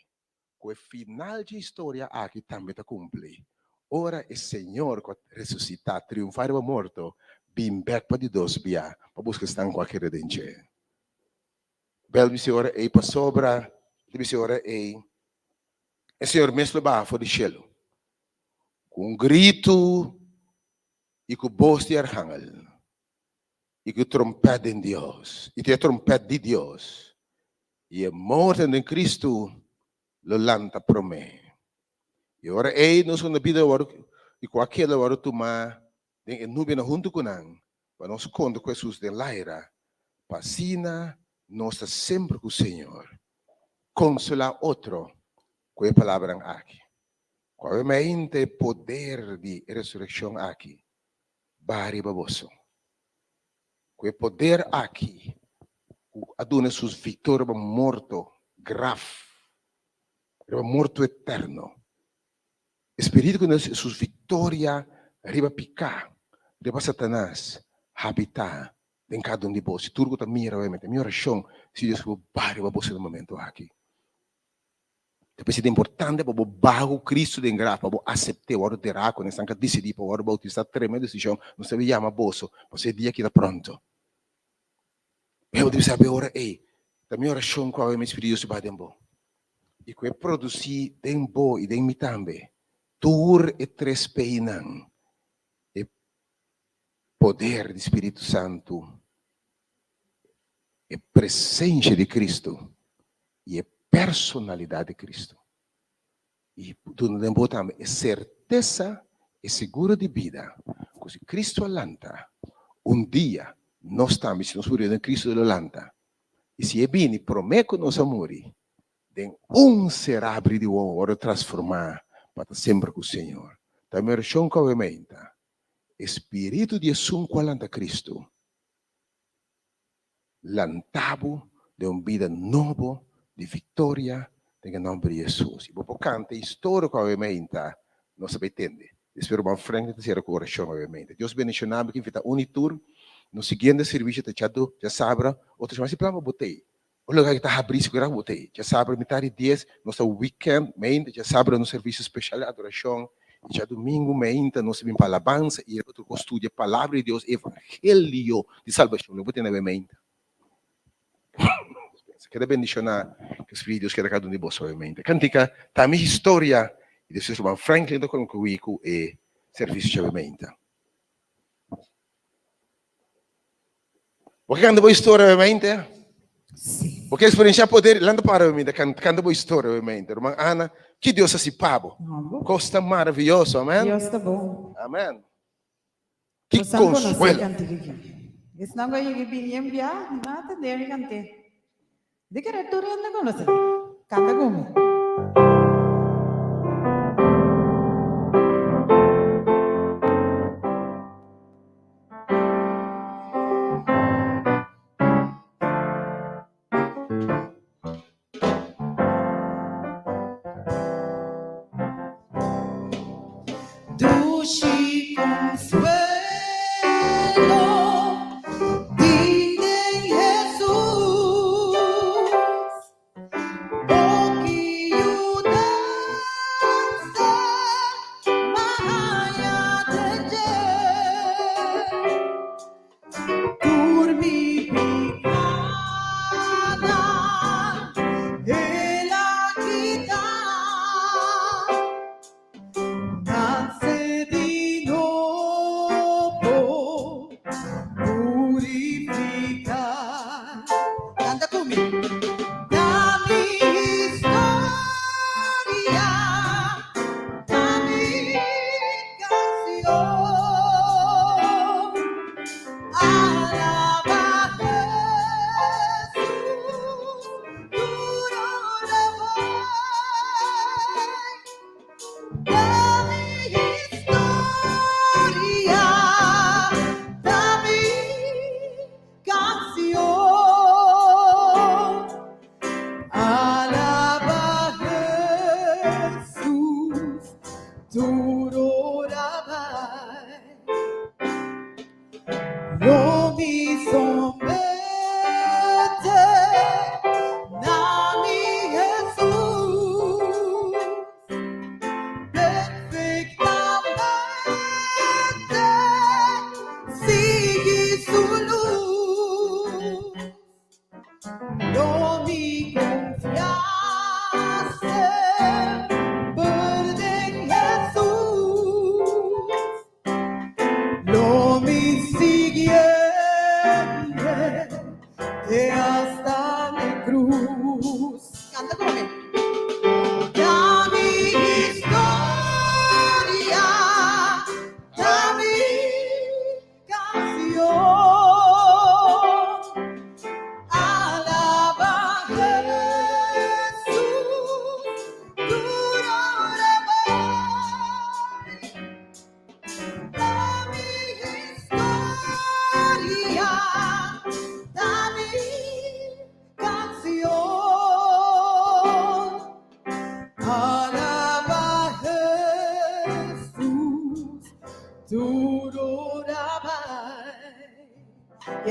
D: ku e final dje historia aki tambe ta kumpli, ora e Señor ku a resusitá, triunfá riba morto, bin bèk pa di dos bia pa buska esnan ku a kere den dje. Bel bisa e ora ei, pasobra e ta bisa e ora ei, e Señor mes lo baha for di shelu ku un gritu i ku bos di arhangel i ku trompèt den Dios, i ku e trompèt di Dios, i e mortonan den Kristu lo lanta promé. I ora ei nos ku na bida lo wòrdu, i ku a keda lo wòrdu tumá den e nubianan huntu ku nan, pa nos kontra ku Hesus den laira, pa asina nos ta semper ku Señor. Konsolá otro ku e palabranan aki. Ku awemente e poder di e resurekshon aki baha riba boso. Ku e poder aki ku a duna Hesus viktoria riba morto, graf, riba morto eterno. E Spiritu ku nos Hesus viktoria riba piká, riba Satanas, habitá den kada un di boso. I tur ku ta mira obviamente mi orashon si Dios ku bo baha riba boso den momento aki. Ta p'esei ta importante pa bo baha ku Kristu den graf, pa bo asept'é, wòrdu derá ku esnan ku a disidí pa wòrdu boutisá, tremendo desishon, nos ta yama boso, pasobra e dia aki ta pronto. Pero bo debe sabi ora ei, ta mi orashon ku awe mi Spiritu Dios ba den bo i ku e produsí den bo i den mi tambe tur e tres peinan, e poder di Spiritu Santu, e presensia di Kristu i e personalidat di Kristu. I duna den bo tambe e sertesa, e seguro di bida, ku si Kristu a lanta, un dia nos tambe, si nos muri den Kristu, lo lanta. I si e bini promé ku nos a muri, den un ser abri di wowo wòrdu transformá pa ta semper ku Señor. Ta mi orashon ku awe meinta, e Spiritu di esun ku a lanta Kristu, Lanta bo den un bida nobo di viktoria den e nòmber di Hesus. I bo por kanta e historia ku awe meinta nos a bai tende. Despues ruman Franklin ta sera ku orashon awe meinta. Dios bendishoná bo. Ki invitá un i tur. Nos siguiente servisio ta djado djasabra. Otro siman si plan pa bo tei. Un lugar ki ta habrí si ku bo tei. Djasabra mitar di dies nos ta weekend meinta. Djasabra nos servisio speshal di adorashon. I djadumingu meinta nos ta bin pa alabansa i otro kos studia palabra di Dios, evangelio di salbashon. Lo bo tene awe meinta. Keda bendishoná, ku Spiritu di Dios keda kada un di boso awe meinta. Kantika ta mi historia i despues ruman Franklin ta konkluí ku e servisio djawe meinta. Bo ke kanta bo historia obviamente?
C: Sí.
D: Bo ke experienciar poder? Lanta para obviamente, kanta bo historia obviamente. Ruman Ana, ki Dios hasi pa bo?
C: Hombo.
D: Kos ta maravilloso, amen?
C: Dios ta bon.
D: Amen. Ki
C: Bosan konosé
D: consuelo.
C: kantika aki. Esnan ku a yega bini en bia, nan a tende mi kant'é. Di kere tur hende konosé. Kanta ku mi. Dushi konsuelo tin den Hesus, O ki yudansa m'a haña den dje. Tur mi pikánan El a kita, Nan se di.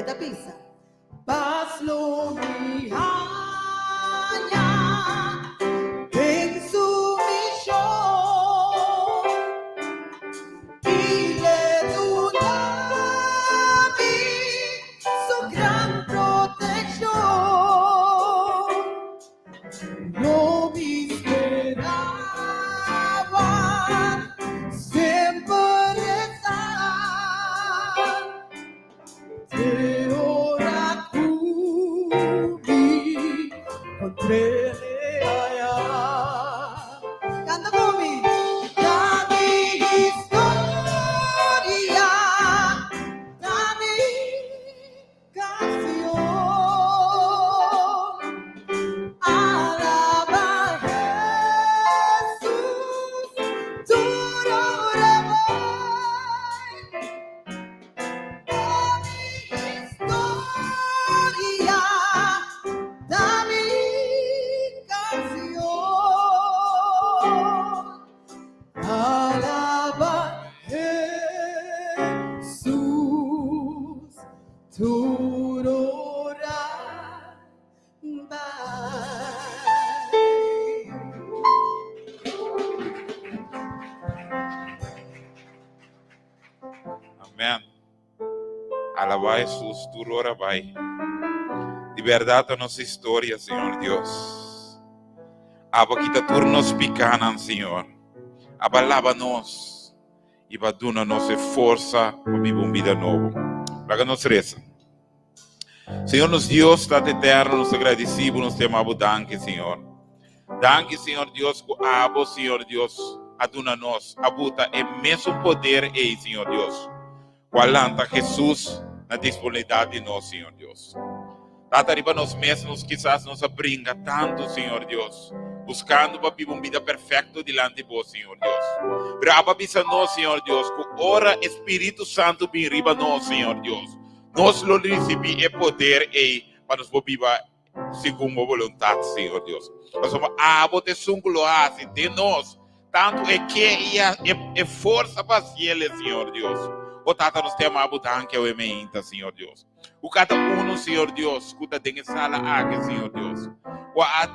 C: E ta bisa. Pas lo mi haña den su mishon i l'e duna mi su gran protekshon. Lo mi spera semper resa. Te ora ku mi kontr'é aya. Kanta ku mi. Ta mi historia, ta mi kansion. Alaba Hesus tur ora bai.
A: Amen. Alabá Hesus tur ora bai. Di bèrdat ta nos historia, Señor Dios. Abo kita tur nos pikánan, Señor. Abo a laba nos i bo a duna nos e forsa pa biba un bida nobo. Laga nos resa. Señor nos Dios, Tata Eterno, nos ta gradisí bo, nos ta yama bo danki, Señor. Danki, Señor Dios, ku abo, Señor Dios, a duna nos, a buta e mesun poder ei, Señor Dios, ku a lanta Hesus na disponibilidat di nos, Señor Dios. Tata, riba nos mes nos kisas nos a bringa tantu, Señor Dios, buskando pa biba un bida perfekto dilanti bo, Señor Dios. Pero abo a bisa nos, Señor Dios, ku ora e Spiritu Santu bin riba nos, Señor Dios, Nos lo risibí e poder ei pa nos por biba segun bo boluntat, Señor Dios. Pasobra abo ta esun ku lo hasi den nos tantu e ke i e forsa pa hasiel, Señor Dios. O Tata, nos ta yama bo danki awe meinta, Señor Dios. Ku kada uno, Señor Dios, ku ta den e sala aki, Señor Dios, ku a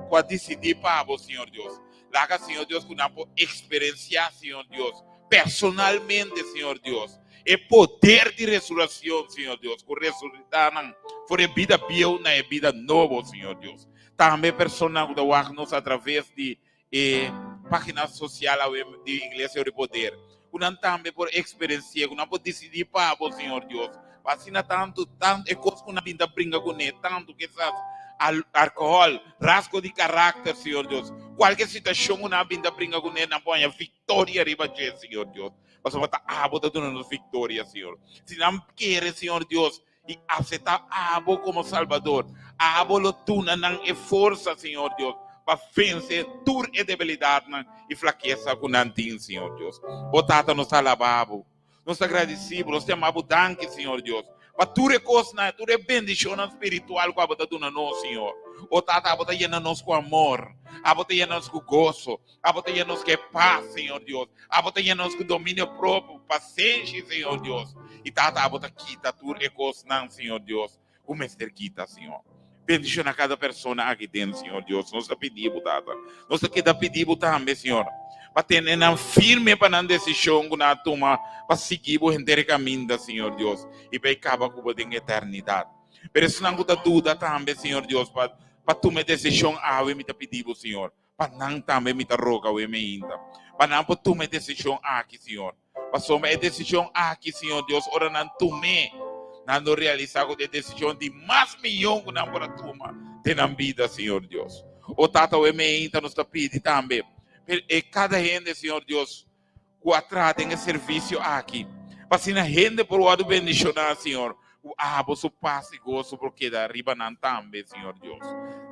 A: ku a disidí pa bo, Señor Dios. Laga, Señor Dios, ku nan por eksperensiá, Señor Dios, personalmente, Señor Dios, e poder di resurrección, Señor Dios, ku resucitá nan for e bida bieu na e bida nobo, Señor Dios. Tambe personanan ku ta wak nos a traves di e página sosial awe di Iglesia Ori Poder, ku nan tambe por eksperensi'é, ku nan por disidí pa bo, Señor Dios, pa asina tantu, tantu e kos ku nan bin ta bringa kuné, tantu kisas alkohòl, rasgo di karakter, Señor Dios, kualke situashon ku nan bin ta bringa kuné, nan por haña viktoria riba dje, Señor Dios. Pasobra ta abo ta duna nos viktoria, Señor. Si nan kere, Señor Dios, i aseptá abo komo Salbador, abo lo duna nan e forsa, Señor Dios, pa vense tur e debilidatnan i flakesa ku nan tin, Señor Dios. O Tata, nos ta alabá bo. Nos ta gradisí bo. Nos ta yama bo danki, Señor Dios, pa tur e kosnan, tur e bendishonnan spiritual ku abo ta duna nos, Señor. O Tata, abo ta yena nos ku amor. Abo ta yena nos ku goso. Abo ta yena nos ku e pas, Señor Dios. Abo ta yena nos ku dominio propio, pasenshi, Señor Dios. I Tata, abo ta kita tur e kosnan, Señor Dios, ku mester kita, Señor. Bendiciona kada persona aki den, Señor Dios. Nos ta pidi bo, Tata. Nos ta keda pidi bo tambe, Señor, pa tene nan firme pa nan desishon ku nan a tuma pa sigui bo henter e kaminda, Señor Dios, i pa e kaba ku bo den eternidat. Pero esnan ku ta duda tambe, Señor Dios, pa pa tuma e desishon awe, mi ta pidi bo, Señor, Pa nan tambe mi ta roga awe meinta, pa nan por tuma e desishon aki, Señor. Pasobra e desishon aki, Señor Dios, ora nan tum'é, nan lo realisá ku ta e desishon di mas mihó ku nan por a tuma den nan bida, Señor Dios. O Tata, awe meinta nos ta pidi tambe pa e kada hende, Señor Dios, ku a traha den e servisio aki, pa asina hende por wòrdu bendishoná, Señor, ku abo su pas i goso por keda riba nan tambe, Señor Dios.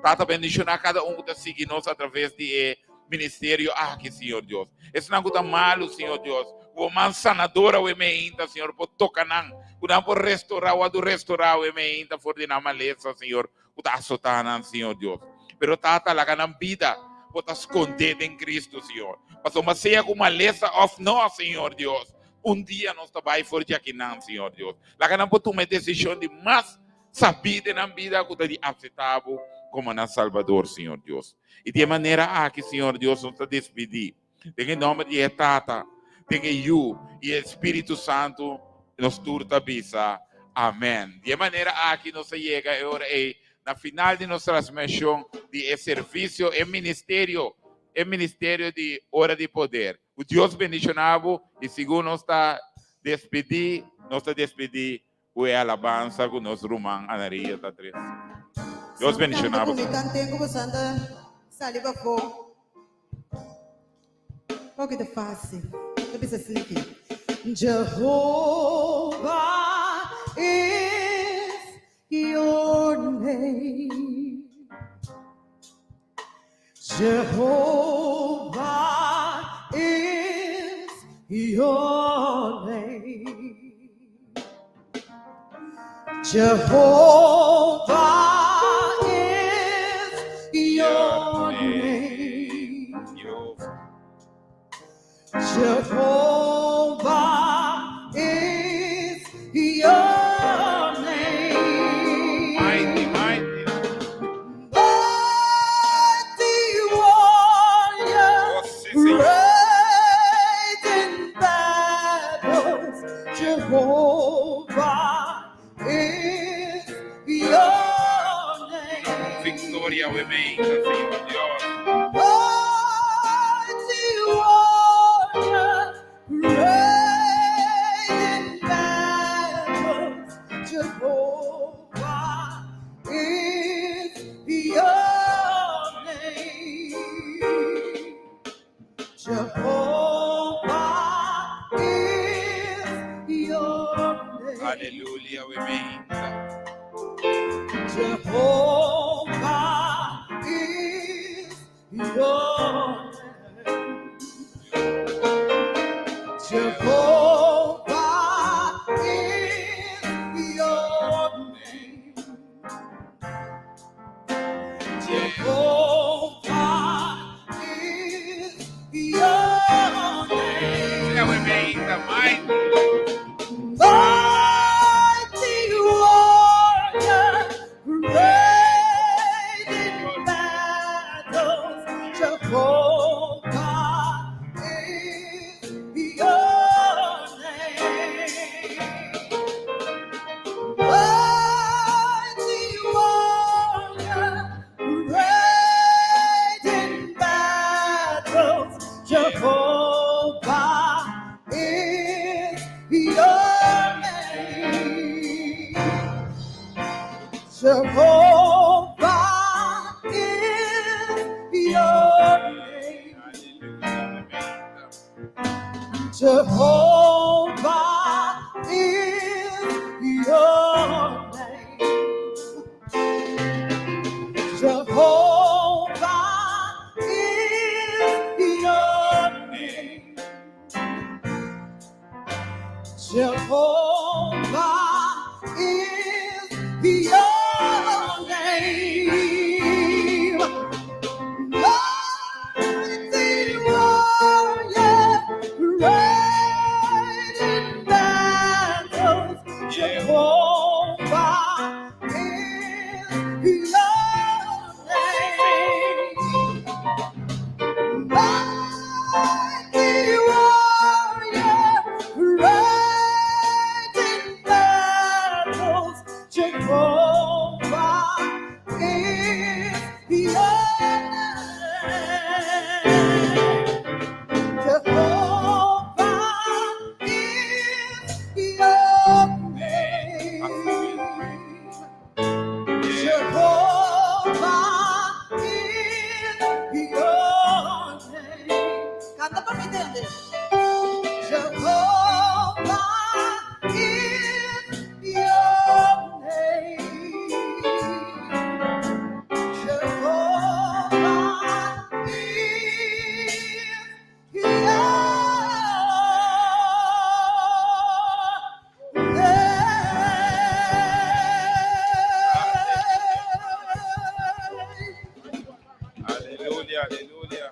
A: Tata, bendishoná kada un ku ta sigui nos atraves di e ministerio aki, Señor Dios. Esnan ku ta malu, Señor Dios, ku bo man sanador awe meinta, Señor, por toka nan, ku nan por restorá, wòrdu restorá awe meinta for di nan malesa, Señor, ku ta asotá nan, Señor Dios. Pero Tata, laga nan bida por ta skondé den Cristo, Señor. Pasobra sea ku malesa òf no, Señor Dios, Un dia nos ta bai for di akinan, Señor Dios. Laga nan por tuma e desishon di mas sabí den nan bida ku ta di aseptá bo komo nan Salbador, Señor Dios. I di e manera aki, Señor Dios, nos ta despidí den e nòmber di e Tata, den e Yu i e Spiritu Santu, nos tur ta bisa, Amèn. Di e manera aki nos a yega e ora ei na final di nos transmishon di e servisio, e ministerio, e ministerio di Ora di Poder. Ku Dios bendishoná bo i sigur nos ta despedí, nos ta despedí ku e alabansa ku nos ruman Anaria ta trese. Dios bendishoná bo.
C: Mi tanten ku boso anda sali pafó. Hopi ta fásil. Ta bisa asina aki. Jehovah is your name. Jehovah is your name. Jehovah is your name. Jehovah is your name.
A: Mighty, mighty.
C: Mighty warrior,
A: Oh, sí, Señor.
C: great in battles, Jehovah is your name.
A: Victoria we make, Señor Dios.
C: Mighty warrior, great in battles, Jehovah is your name. Jehovah is your name.
A: Aleluya, we make.
C: Jehovah is your name. Jehovah is your name. Jehovah is your name.
A: Yeah, we make the mighty.
C: Mighty warrior, great in battles, Jehovah is your name. Mighty warrior, great in battles, Jehovah is your name. Jehovah is your name. Jehovah is your name. Jehovah is your name. Jehovah is your name. Mighty warrior, great in battles. Jehovah is your name. Mighty warrior, great in battles. Jehovah is your name. Jehovah is your name. Jehovah is your name. Kanta pa mi tende. Jehovah is your name. Jehovah is your name.
A: Aleluya, aleluya.